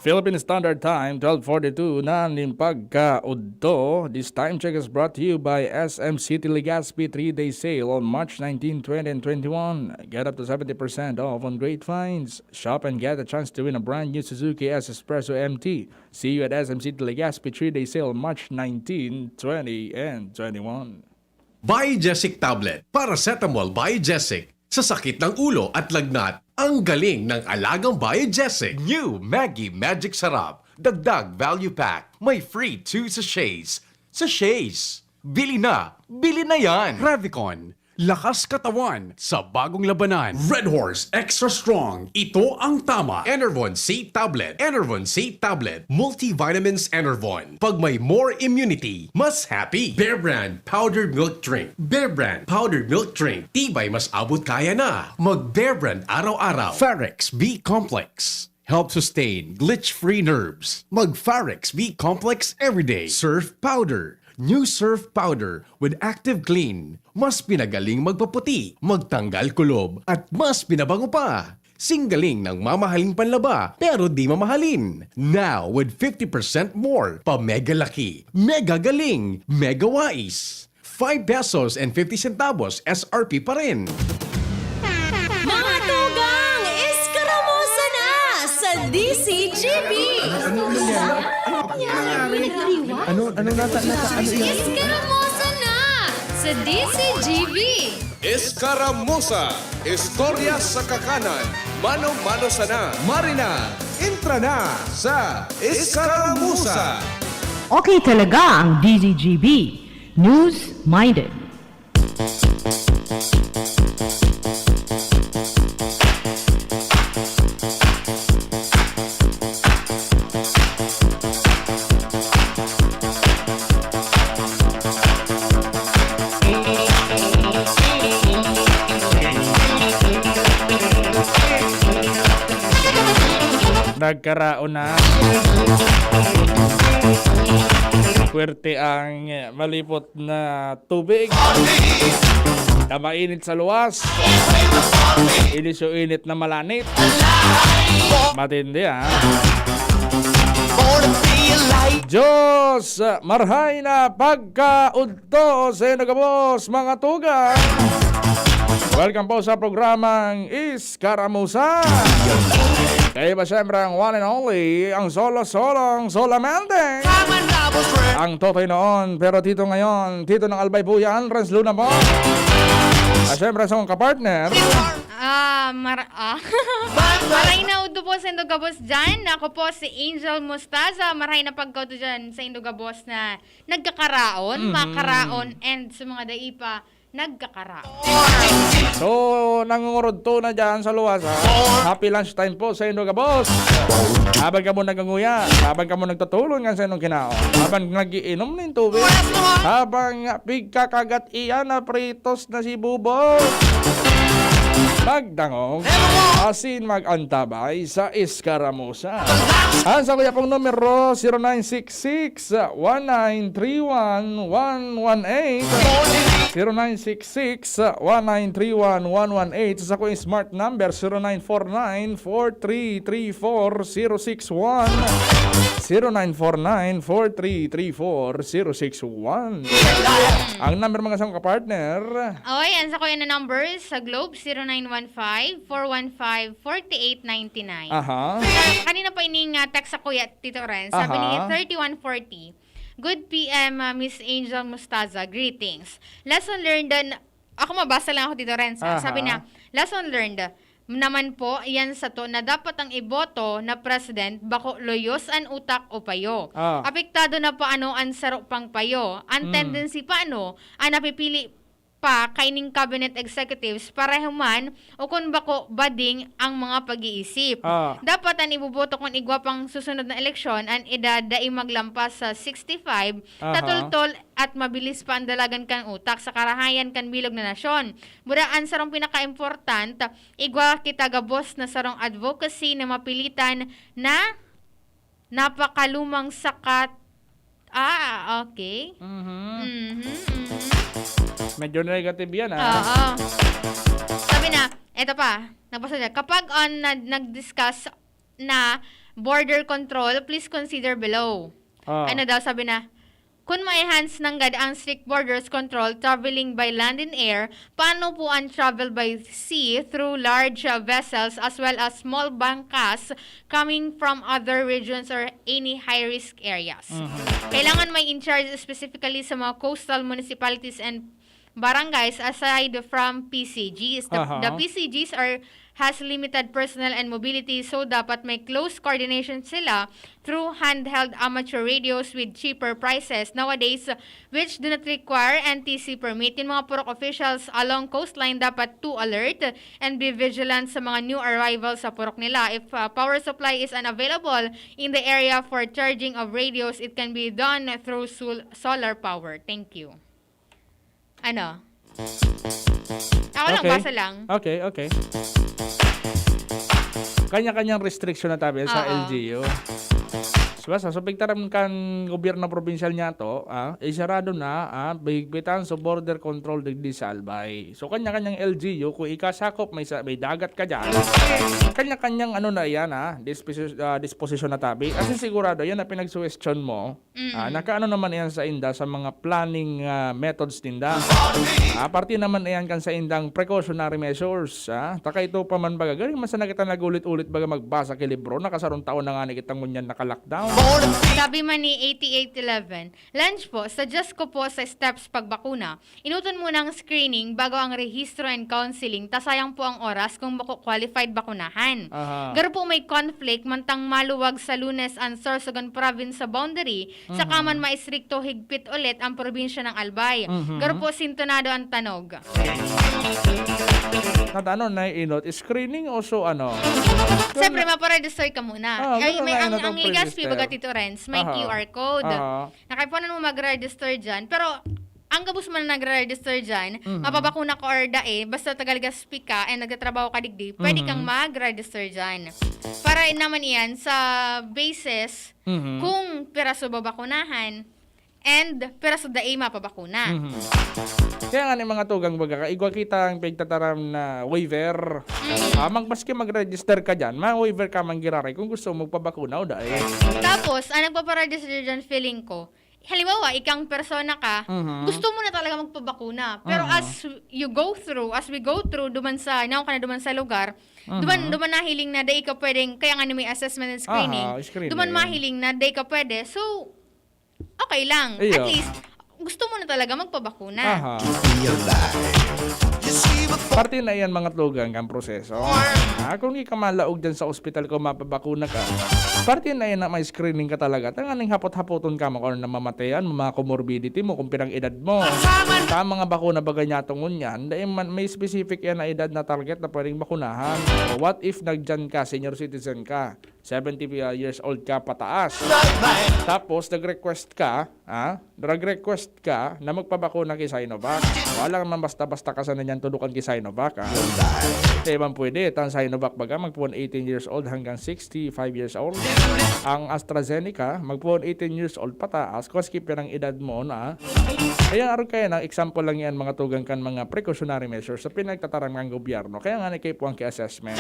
Philippine Standard Time, twelve forty-two na nin pagkaudto. This time check is brought to you by S M City Legazpi three-day sale on March nineteen, twenty, and twenty-one. Get up to seventy percent off on great finds. Shop and get a chance to win a brand new Suzuki S Espresso M T. See you at S M City Legazpi three-day sale, March nineteen, twenty, and twenty-one. Biogesic tablet, paracetamol Biogesic. Sa sakit ng ulo at lagnat, ang galing ng alagang Biogesic. New Maggi Magic Sarap, dagdag value pack, may free two sachets. Sachets! Bili na! Bili na yan! Revicon, lakas katawan sa bagong labanan. Red Horse Extra Strong, ito ang tama. Enervon C Tablet, Enervon C Tablet, Multivitamins Enervon. Pag may more immunity, mas happy. Bear Brand Powdered Milk Drink. Bear Brand Powdered Milk Drink. Tibay mas abot kaya na. Mag Bear Brand araw-araw. Farex B Complex. Help sustain glitch-free nerves. Mag Farex B Complex everyday. Surf Powder. New Surf Powder with Active Clean. Mas pinagaling magpaputi, magtanggal kulob, at mas pinabango pa. Singgaling ng mamahaling panlaba, pero di mamahalin. Now, with fifty percent more, pa mega laki, mega galing, mega wais. Five pesos and fifty centavos S R P pa rin. Mga tugang, eskaramusa na sa D C G B! Ano, ano nata, nata, ano yan? Eskaramusa na sa D C G B! Eskaramusa, istorya sa kakanan, mano-mano sana. Marina, intra na sa Eskaramusa. Okay talaga ang D Z G B. News-minded. Nagkaraon na. Puwerte ang malipot na tubig. Kamainit sa luwas. Inisyo init na malanit. Matindi, ha? Diyos, marhay na pagkaudto sa inyo gabos, mga tugang. Welcome po sa programang Eskaramusa. Kayo ba siyempre ang one and only, ang solo-solong solamente? Ang totoy noon, pero tito ngayon, tito ng Albay Buya, Andres Luna po. At siyempre sa mga kapartner, Ah, mar-, ah. Maray na udto po sa indo gabos dyan. Ako po si Angel Mostaza. Maray na pagkaw to dyan sa indo gabos na nagkakaraon, Mhm. makaraon, and sa mga dai pa, nagkakaraon. So, nangungurudto na dyan sa luwas, ha? Happy lunch time po sa indo gabos. Habang kamo naganguya, habang kamo nagtutulon kan sa inyong kinaon, habang nag-iinom nin tubig, habang pigkakagat iyan na pritos na si Bubo. Magdangog, asin mag-antabay sa Eskaramusa. Ang sa kuya pong numero, zero nine six six, one nine three one, one one eight. Zero nine six six, one nine three one, one one eight. Sa kuya smart number, zero nine four nine, four three three four, zero six one. Zero nine four nine, four three three four, zero six one. Ang number, mga sangka partner. Oy, ang sa kuya na number sa Globe, zero nine one five, four one five, forty-eight ninety-nine. Aha. Sa, kanina pa ining, ah, text sa kuya, Tito Renz. Sabi ni Aha. thirty-one forty, "Good P M, ah, Miss Angel Mostaza. Greetings. Lesson learned," na, ako mabasa lang ako, Tito Renz, ah. Aha. Sabi niya, "Lesson learned naman po, yan sato na dapat ang iboto na president bako loyos an utak o payo. Ah. Apektado na paano an saro pang payo. An Mm. tendency paano, an napipili pa kaining cabinet executives, pareho man o kun bako bading ang mga pag-iisip. Ah. Dapat an iboboto kun igwa pang susunod na eleksyon, an edad dai maglampas sa sixty-five, Aha. tatultol at mabilis pa ang dalagan kan utak sa karahayan kan bilog na nasyon. Buda an sarong pinakaimportant, igwa kita gabos na sarong advocacy na mapilitan na napakalumang sakat." Ah, okay. Mhm. Mhm, mhm. Medyo negative yan, ah. Oo. Sabi na, eto pa, nagbasa siya, "Kapag on na, nag-discuss na border control, please consider below." Ah. Ano daw, sabi na, "Kun ma-enhance nanggad ang strict borders control traveling by land and air, paano po ang travel by sea through large, uh, vessels as well as small bangkas coming from other regions or any high-risk areas?" Mhm. Kailangan may in charge specifically sa mga coastal municipalities and barangays aside from P C Gs. The, Aha. the P C Gs are, has limited personnel and mobility, so dapat may close coordination sila through handheld amateur radios with cheaper prices nowadays, which do not require N T C permit. Yung mga purok officials along coastline dapat to alert and be vigilant sa mga new arrivals sa purok nila. If, uh, power supply is unavailable in the area for charging of radios, it can be done through sol-, solar power. Thank you. Ano? Ako lang, Okay. basa lang. Okay, okay. Kanya-kanyang restriction na tabi sa Oo. L G U. So, basta, so, pigtaram kan gobyerno probinsyal niya to, ah, isarado na, ah, higpitan sa border control digdi sa Albay. So, kanya-kanyang L G U, kung ikasakop, may sa-, may dagat ka dyan, kanya-kanyang ano na yan, ah, disposi-, ah, disposisyon na tabi. Kasi sigurado, yan na pinagsuwestiyon mo, Mm. Ah, nakaano naman iyan sa inda sa mga planning, ah, methods ninda. Ah, parte naman iyan kan sa indang precautionary measures, ah. Taka ito pa man baga, galing man sana kita nag-ulit-ulit baga magbasa ki libro, nakasarong taon na nga ni kitang ngunyan naka-lockdown. Sabi man ni eighty-eight eleven, "Lunch po, suggest ko po sa steps pagbakuna. Enoton muna ang screening bago ang rehistro and counseling, ta sayang po ang oras kung bako qualified bakunahan. Aha. Garo po may conflict, mantang maluwag sa Lunes ang Sorsogon Province sa boundary, saka Mhm. man maistrikto higpit ulit ang probinsya ng Albay. Mhm. Garo po sintonado ang tanog." Natano na inot, screening o so ano? Siyempre, maparegister ka muna. Ah, Ay, ganun may, na ang, inot ang ang Legazpi, pre-register. Baga, Tito Renz, may Aha. Q R code. Aha. Nakaipunan mo mag-register dyan. Pero, ang gabos man na nagre-register dyan, Mhm. mapabakuna ka or dai, basta taga Legazpi ka and nagtatrabaho ka digdi, pwede Mhm. kang mag-register dyan. Para naman iyan sa basis Mhm. kung piraso babakunahan and piraso dai mapabakuna. Mhm. Kaya nga ni mga tugang baga, igwa kita ang pigtataram na waiver. Mhm. Ah, mag-, maski mag-register ka dyan, ma-waiver ka man giraray kung gusto mo magpabakuna o dai. Tapos, ang nagpaparegister dyan, feeling ko, halimbawa, ikang persona ka, Mhm. gusto mo na talaga magpabakuna. Pero Mhm. as you go through, as we go through, duman sa, naon ka na duman sa lugar, duman, Mhm. duman nahiling na dai ka pwedeng, kaya nga ni may assessment and screening, Aha, screening. Duman mahiling na dai ka pwede. So, okay lang. Iyo. At least, gusto mo na talaga magpabakuna. Aha. Parte na yan, mga tugang, kan proseso. Ha? Kung di ka malaog dyan sa ospital kung mapabakuna ka, parte na yan na may screening ka talaga. Tanganing hapot-hapoton ka, mga namamatean mo, mga comorbidity mo, kung pirang edad mo. Sa mga bakuna baga niya tungon yan, dahil man, may specific yan na edad na target na pwedeng bakunahan. What if nagdyan ka, senior citizen ka, seventy years old ka pataas. Tapos, nag-request ka, ah, nag-request ka na magpabakuna ki Sinovac. Wala man basta-basta ka sana niyan tudukan ki Sinovac, ah. Di man pwede, tan Sinovac baga, magpoon eighteen years old hanggang sixty-five years old. Ang AstraZeneca, magpoon eighteen years old pataas, kung pirang edad mo na. Kaya arog kaya na, example lang yan, mga tugang kan mga precautionary measures sa pinagtataram ng gobyerno. Kaya nga, ni kaipuhan ki assessment.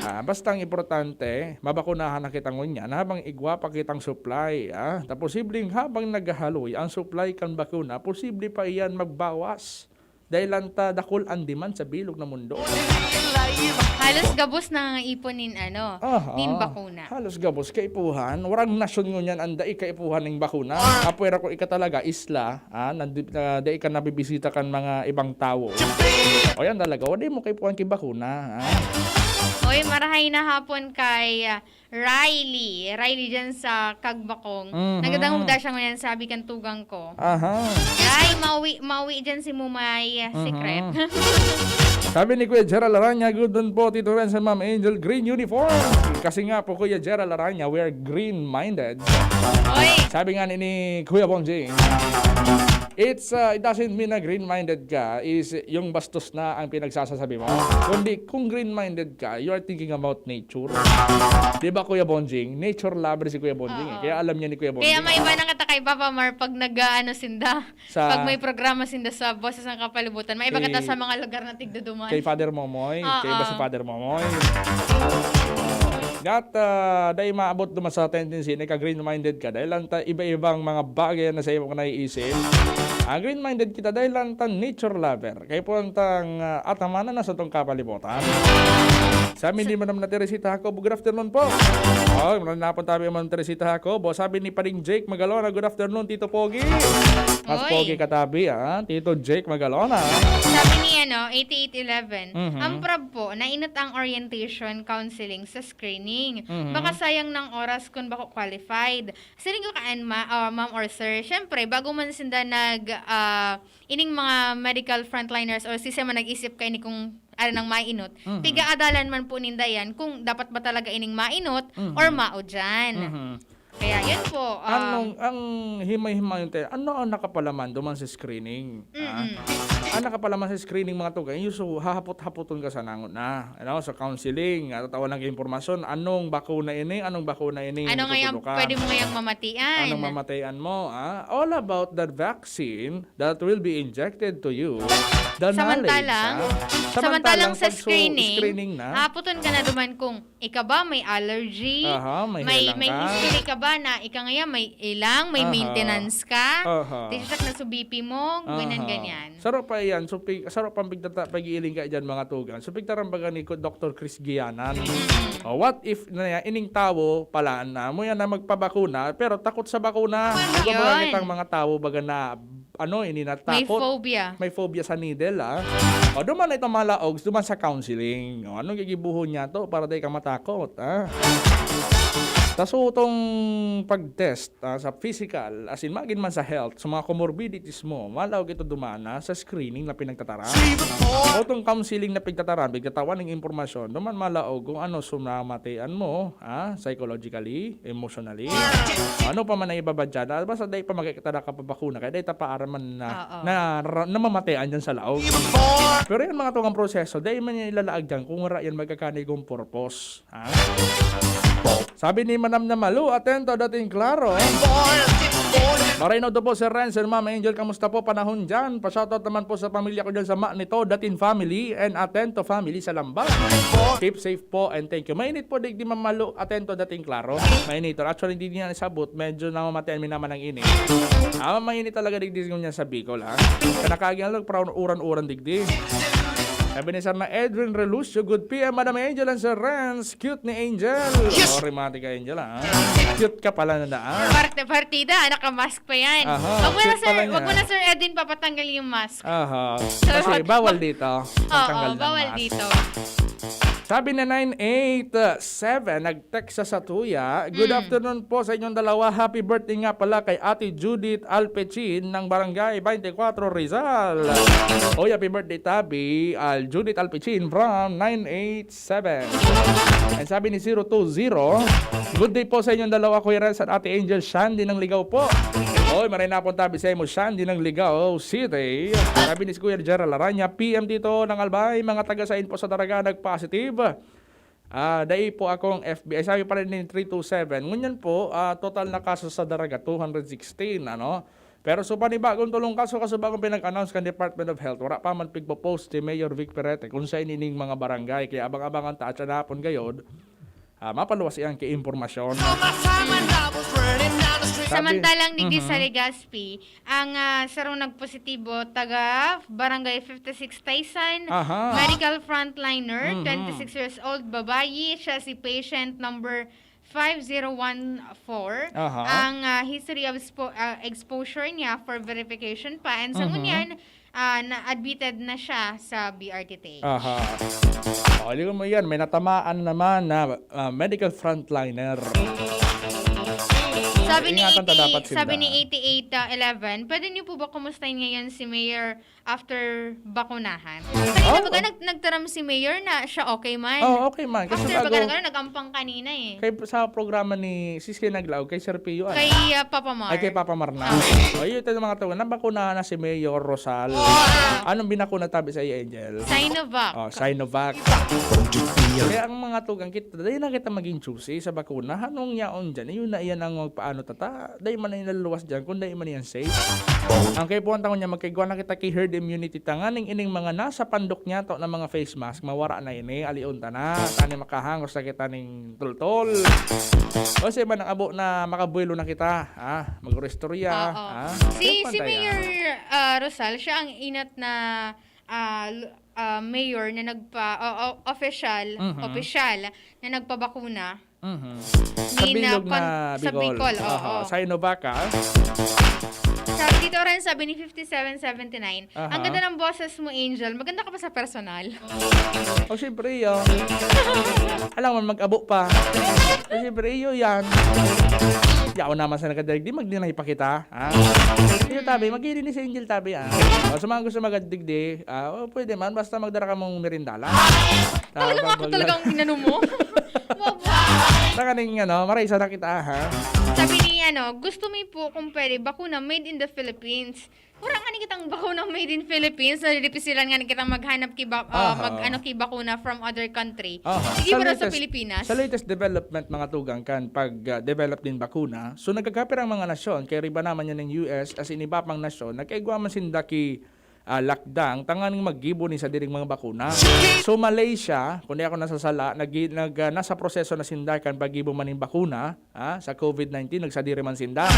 Ah, basta ang importante, mabakunahan na kita ngunyan habang igwa pa kitang supply, ah. Ta posibleng habang naghahaloy ang supply kan bakuna, posible pa iyan magbawas. Dahil lang ta dakul ang demand sa bilog na mundo. Halos gabos na nga ipon nin ano, Aha. nin bakuna. Halos gabos kaipuhan. Warang nasyon ngunyan ang dai kaipuhan ning bakuna. Ah. Apwera kung ika talaga, isla, ah, nandi- na, dai ka nabibisita kan mga ibang tawo. O yan talaga, wala mo kaipuhan ki bakuna. Ah. Oy, marahay na hapon kay ah, Riley. Riley dyan sa Kagbakong. Mhm. Nagdadangog da siya ngayon, sabi kan tugang ko. Aha. Ay, mawi, mawi dyan si Mumay, ah, Mhm. secret. Sabi ni Kuya Gerald Aranya, "Good noon po, Tito Renz and Ma'am Angel, green uniform." Kasi nga po, Kuya Gerald Aranya, we are green-minded. Oy! Sabi nga ni, ni Kuya Bongjing, it's, uh, it doesn't mean na green-minded ka is yung bastos na ang pinagsasasabi mo. Kundi kung green-minded ka, you are thinking about nature. Di ba, Kuya Bonjing? Nature lover si Kuya Bonjing eh. Oo. Kaya alam niya ni Kuya Bonjing. Kaya may iba na kita kay Papa Mar pag nag-aano sinda. Sa Pag may programa sinda sa Boses ng Kapalibutan, may iba kita sa mga lugar na tigduduman. Kay Father Momoy. Oo. Kay iba si Father Momoy. That, uh, dahil maabot naman sa tendency na ka-green-minded ka dahil lang ta iba-ibang mga bagay na sa imo ka naiisip. Ah, green-minded kita dahil lang ta nature lover. Kay po ang tang, ah, atamanan na sa tong kapalibutan. Sabi ni Madam na Teresita Jacob, "Good afternoon po." Oh, mananapon tabi ang Madam Teresita Jacob. Oh, sabi ni Pading Jake Magalona, "Good afternoon, Tito Pogi." Mas Oy. Pogi ka tabi, ah, Tito Jake Magalona. Sabi ni, ano, eighty-eight eleven, Mhm. ang prob po, nainot ang orientation counseling sa screening. Mhm. Baka sayang ng oras kung bako qualified. Siring ko kaan, ma, ah, ma'am or sir, syempre, bago man sinda nag, ah, ining mga medical frontliners or sisya man nag-isip kaini kung ano nang mainot, Mhm. pigaadalan man po ninda yan kung dapat ba talaga ining mainot Mhm. or mao dyan. Mhm. Kaya yun po. Um, Anong, ang himay-himayon tayo, ano ang nakapalaman duman sa screening? Ah? Mm-mm. Ang nakapalaman sa screening, mga tugang, yung so, hahapot-hapoton ka sa nangon na. Ano, sa counseling, ah, tatawan ng impormasyon, anong bakuna ini, anong bakuna ini, Ano nga yung matutudo ka? Pwede mo ngayang mamatian? Anong mamatian mo? Ah? All about the vaccine that will be injected to you. The Samantalang, knowledge, ah? Samantalang sa pag-, so, screening, screening na. Haputon ka na duman kung ika ba may allergy, Aha, may may, helang may ka. History ka ba na ika ngayon may ilang, may Aha. Maintenance ka, Aha. Di siya na su B P mo, ganyan, Aha. Ganyan. Saro pa iyan, so, pi-, saro pang pigtata-, pag-iiling ka dyan, mga tugang. So, pigtarambagan ni Ko-, Doktor Chris Gianan. Oh, what if na yan, ining tawo pala na mo yan na magpabakuna, pero takot sa bakuna. Di ba, Yun. Mga kitang mga tawo, baga na, ano, ini na May takot. Phobia. May phobia sa needle, ah. O, duman na itong mga laog, duman sa counseling. O, anong gigibuhon niya to para di ka matakot, ah? Taso itong pag-test, ah, sa physical, as in, magin man sa health, sa mga comorbidities mo, malaog ito dumana sa screening na pinagtataran. O itong counseling na pigtataran, pigtatawan ng impormasyon, duman malaog kung ano sumamatian mo, ah, psychologically, emotionally. Ano pa man ang iba ba dyan? Ah, basta dahil pa magkikita na kapapakuna, kaya dahil tapaaraman na, Oo. Na, na, namamatean dyan sa laog. Pero yan mga tungang proseso, dahil man yan ilalaag dyan kung wala yan magkakanigong purpose. Ha? Sabi ni Manam na Malu, atento, dating klaro. Maray na po, Sir Renz and Ma'am Angel, kamusta po panahon dyan? Pa-shoutout naman po sa pamilya ko dyan sa Manito, dating family and atento family sa Lambao. Keep safe po and thank you. Mainit po, digdi Ma'am Malu, atento, dating klaro. Mainit. Actually, hindi niya nasabot. Medyo namamatean mi naman ang init. Ah, mainit talaga, digdi niya sa Bicol, ha? Kanakagin lang, parang uran-uran, digdi. Pinisar na Edwin Relucio, good P M, Madam Angel and Sir Renz. Cute ni Angel. Yes! Sorry, mati ka, Angel, ah. Cute ka pala na daan. Parte-, partida, nakamask pa yan. Aha, Wag mo na, cute pala sir, niya. wag mo na, Sir Edwin, papatanggal yung mask. Aha. Kasi Charot. bawal dito. Oo, Magtanggal ng bawal mask. dito. Sabi na nine eight seven, nag-text sa Satuya. "Good Mm. afternoon po sa inyong dalawa. Happy birthday nga pala kay Ate Judith Alpecin ng Barangay twenty-four, Rizal." Oy, happy birthday, Tabi. Al Judith Alpecin from nine eight seven. And sabi ni zero two zero, "Good day po sa inyong dalawa, Kuya Renz at Ate Angel. Shandy ng Ligao po." Oy, maray na po, Tabi, sa imo, Shandy ng Ligao City. Sabi ni Kuya Gerald Aranya, "P M dito ng Albay, mga taga Sain po sa Daraga nag-positive." Ah, dai po akong F B I. Sabi pa rin ni three two seven, ngunyan po, ah, total na kaso sa Daraga, two hundred sixteen, ano? Pero sa panibagong tulong kaso, kaso bagong pinag-announce kan Department of Health, wala pa man pigpo-post si Mayor Vic Perete kung sa inining mga barangay. Kaya abang-abangan ta at siya na hapon gayod, ah, mapaluwas iyang kiimpormasyon. Sabi Samantalang digdi sa Mhm. Legazpi, ang, ah, sarong nagpositibo, taga Barangay fifty-six Taysan, Aha. medical frontliner, Mhm. twenty-six years old, babayi, siya si patient number five zero one four. Aha. Ang, ah, history of expo-, ah, exposure niya for verification pa. And sa Mhm. ngunyan, ah, na-admitted na siya sa B R T T H. Aha. O, di mo yan, may natamaan naman na, ah, medical frontliner. Sabi ni Ingatan ta eighty, dapat sinda. sabi ni eighty-eight, ah, eleven, "Pwede niyo po ba kumustahin ngayon si Mayor after bakunahan?" Kanina Oo. baga nag-, nagtaram si Mayor na siya okay man. Oo, okay man. Kasi After bago baga nag-, nag-ampang kanina eh. Kay, sa programa ni Siskay Naglaog, kay Sir Pio, ano? Kay, ah, Papa Mar. Ay, kay Papa Mar na. Ah. O, yun, ito yung mga tao, nabakunahan na si Mayor Rosal. Anong binakuna, Tabi, sa iyo, Angel? Sinovac. O, Sinovac. Kaya ang mga tugang kita, dahil na kita maging choosy sa bakuna, anong yaon dyan? Yun na iyan ang magpaano tata. Dahil man na inaluwas dyan, kung dahil man yan safe. Ang kaipuhan tangon niya, magkaigwa na kita kay herd immunity. Tanganing ining mga nasa pandok niya to na mga face mask, mawara na ini, alion ta na. Tani makahangos na kita ning tultol. O siya man ang abo na makabuelo na kita, ha? Mag-oristorya, Oo. ha? Si, Kaya si pantay, Mayor, ah. ah, Rosal, siya ang inat na, ah, l-, ah, mayor na nagpa-, o, o, official, Mhm. official na nagpabakuna. Mhm. Sa Ni na Bilog na kon-, sa Bicol. Bicol, oo. Aha, Sinovac, ah. Sabi dito rin, sabi ni fifty-seven seventy-nine, Aha. "Ang ganda ng boses mo, Angel. Maganda ka pa sa personal." O, siyempre, yun. Alam mo, mag-abo pa. O, siyempre, iyo yan. Yaon naman sa nagkadigdi, magdi na ipakita, ha? Iyo, Tabi, maghihiling si Angel, Tabi, ah. O, sa mga gusto magkadigdi, ah, o, pwede man, basta magdara ka mong merindala. Talagang Tapos ako mag- talagang inano mo? Baba. Sa kaning, ano, maray, sana kita, ha? Sabi ni, ano, "Gusto mi po kung pwede, bakuna made in the Philippines." Wala nga ni kitang bakuna made in Philippines. Nadidipisilan nga ni kitang maghanap ki ba-, ah, Aha. mag-, ano, ki bakuna from other country. Aha. Sige, Sa pero sa latest, Pilipinas. sa latest development, mga tugang kan, pag, ah, develop din bakuna, so nagkakapirang mga nasyon, kay riba naman yan ng U S, as in iba pang nasyon, nagkaigwa man sinda ki, ah, lakdang, tanganing maggibo ni sa diring mga bakuna. So, Malaysia, kung di ako nasasala, nag-, nag-, ah, nasa proseso na sinda kan paggibo man ning bakuna, ah, sa covid nineteen, nagsadiri man sinda.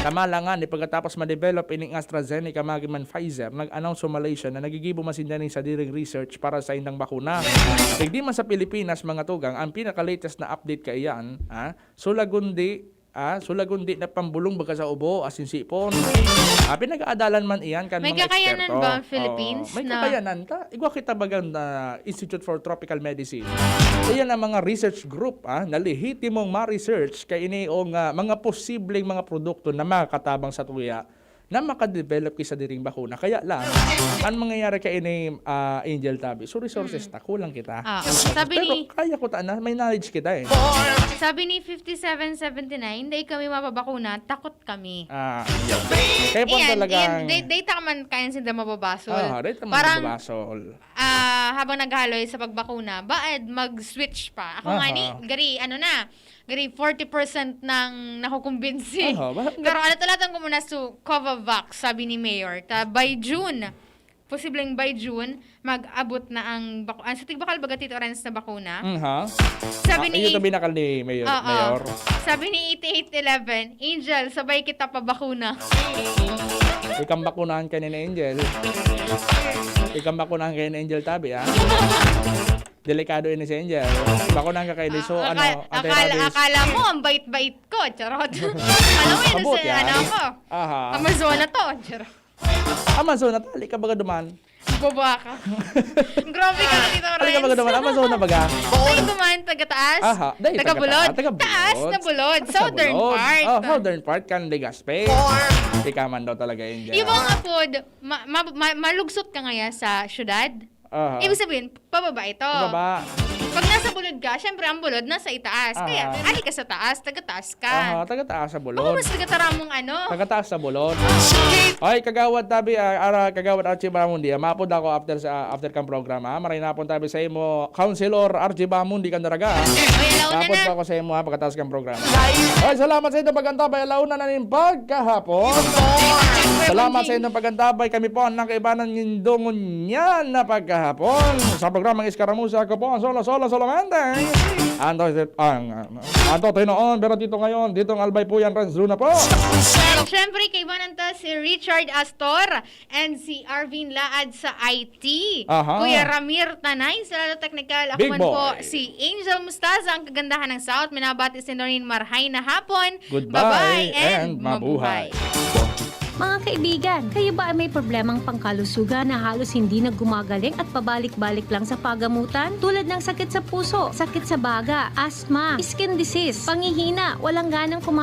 Tama lang nga, ni pagkatapos ma-develop ining AstraZeneca, magi man Pfizer, nag-announce sa Malaysia na nagigibo man sinda ning sadiring research para sa indang bakuna. Digdi man sa Pilipinas, mga tugang, ang pinaka-latest na update kaiyan, ah, sulagundi, ah, sulagundi na pambulong baga sa ubo, asin sipon. Ah, pinag-aadalan man iyan kan May mga kakayanan eksperto. ba ang Philippines Oo, may na kakayanan ta. Igwa kita bagang, ah, Institute for Tropical Medicine. Iyan ang mga research group, ah, na lehitimong ma-research kay ini o nga mga posibleng mga produkto na makakatabang sa tuya na makadevelop ki sa diring bakuna. Kaya lang, ang mangyayari kay ini, ah, Angel Tabi, so resources Hmm. ta, kulang kita. Ah, sabi Pero ni kaya ko ta na, may knowledge kita eh. Sabi ni fifty-seven seventy-nine, "Dai kami mapabakuna, takot kami." Ah, kaya po Iyan, talagang iyan, dai, dai ta man kaya sinda mababasol. Ah, dai ta man Parang, mababasol. ah, habang naghaloy sa pagbakuna, baad mag-switch pa. Ako nga ni, Aha. gari, ano na, gari forty percent nang nakukumbinsi. Aha, ba-, Pero ano talaga kung muna su Covavax, sabi ni Mayor, ta by June, posibleng by June, mag-abot na ang baku-, ah, sa tigbakal baga, Tito Renz, na bakuna. Mhm. Sabi Ah, ni yun ang binakal ni Mayor. Oo. Mayor. Sabi ni eighty-eight eleven, "Angel, sabay kita pa bakuna." Ikang bakunahan kayo ni Angel. Ikang bakunahan kayo ni Angel Tabi, ah. Delikado ini si Angel. Bakunahan ka kayo ni so, Ah, ano, aka-, akala, anti-rabies. akala mo, ang bait-bait ko. Charot. Alam mo yun, Mabuti, si ah. ano ko. Aha. Amazona to. Charot. Amazon, natali ka baga duman. Bobo ka. Grabe ka, Tito Renz. Natali ka baga duman. Amazon na baga. Tayo duman, taga-taas. Aha, dahil Taga-bulod. taga-taas, taga-bulod. Taas na bulod. Taas na Southern bulod. part. Oh, southern part kan Legazpi. Ikaw man daw talaga, Angel. Yung mga food, ma- ma- ma- malugsot ka ngaya sa syudad. Aha. Ibig sabihin, pababa ito. Pababa. Pag nasa bulod ka, syempre ang bulod nasa itaas. Kaya, Aha. ali ka sa taas, taga-taas ka. Aha, taga-taas sa bulod. Baka mas taga-taramong ano. Taga-taas sa bulod. Ay, Kagawad Tabi, ah, ara, Kagawad Archie Bamundi. Ah, mapod ako after sa after kang programa. Maray na pon tabi sa imo, Councilor Archie Bamundi kan Daraga. Oy, alauna Mapod na. pa ako sa imo, ha, pagkatapos kang programa. Ay, salamat sa inyong pagantaba. Alauna na ning pagkahapon. Salamat sa inyong pagantaba. Kami po ang nakaibanan nindo ngunyan na pagkahapon. Sa programang Iskaramusa, ako po ang Solo Solo Solamente. Anto, ang, ang, anto, tayo noon, pero dito ngayon, dito ang Albay po yan, Renz Luna po. Siyempre, kaibanan ta si Richard Astor and si Arvin Laad sa I T. Aha. Kuya Ramir Tanay sa Lalo Technical. Ako Big man po boy. si Angel Mustaza, ang kagandahan ng South. Minabati si Noreen Marhay na hapon. Goodbye Bye-bye and mabuhay. Mga kaibigan, kayo ba ay may problemang pangkalusugan na halos hindi na gumagaling at pabalik-balik lang sa pagamutan? Tulad ng sakit sa puso, sakit sa baga, asthma, skin disease, panghihina, walang ganang kumain,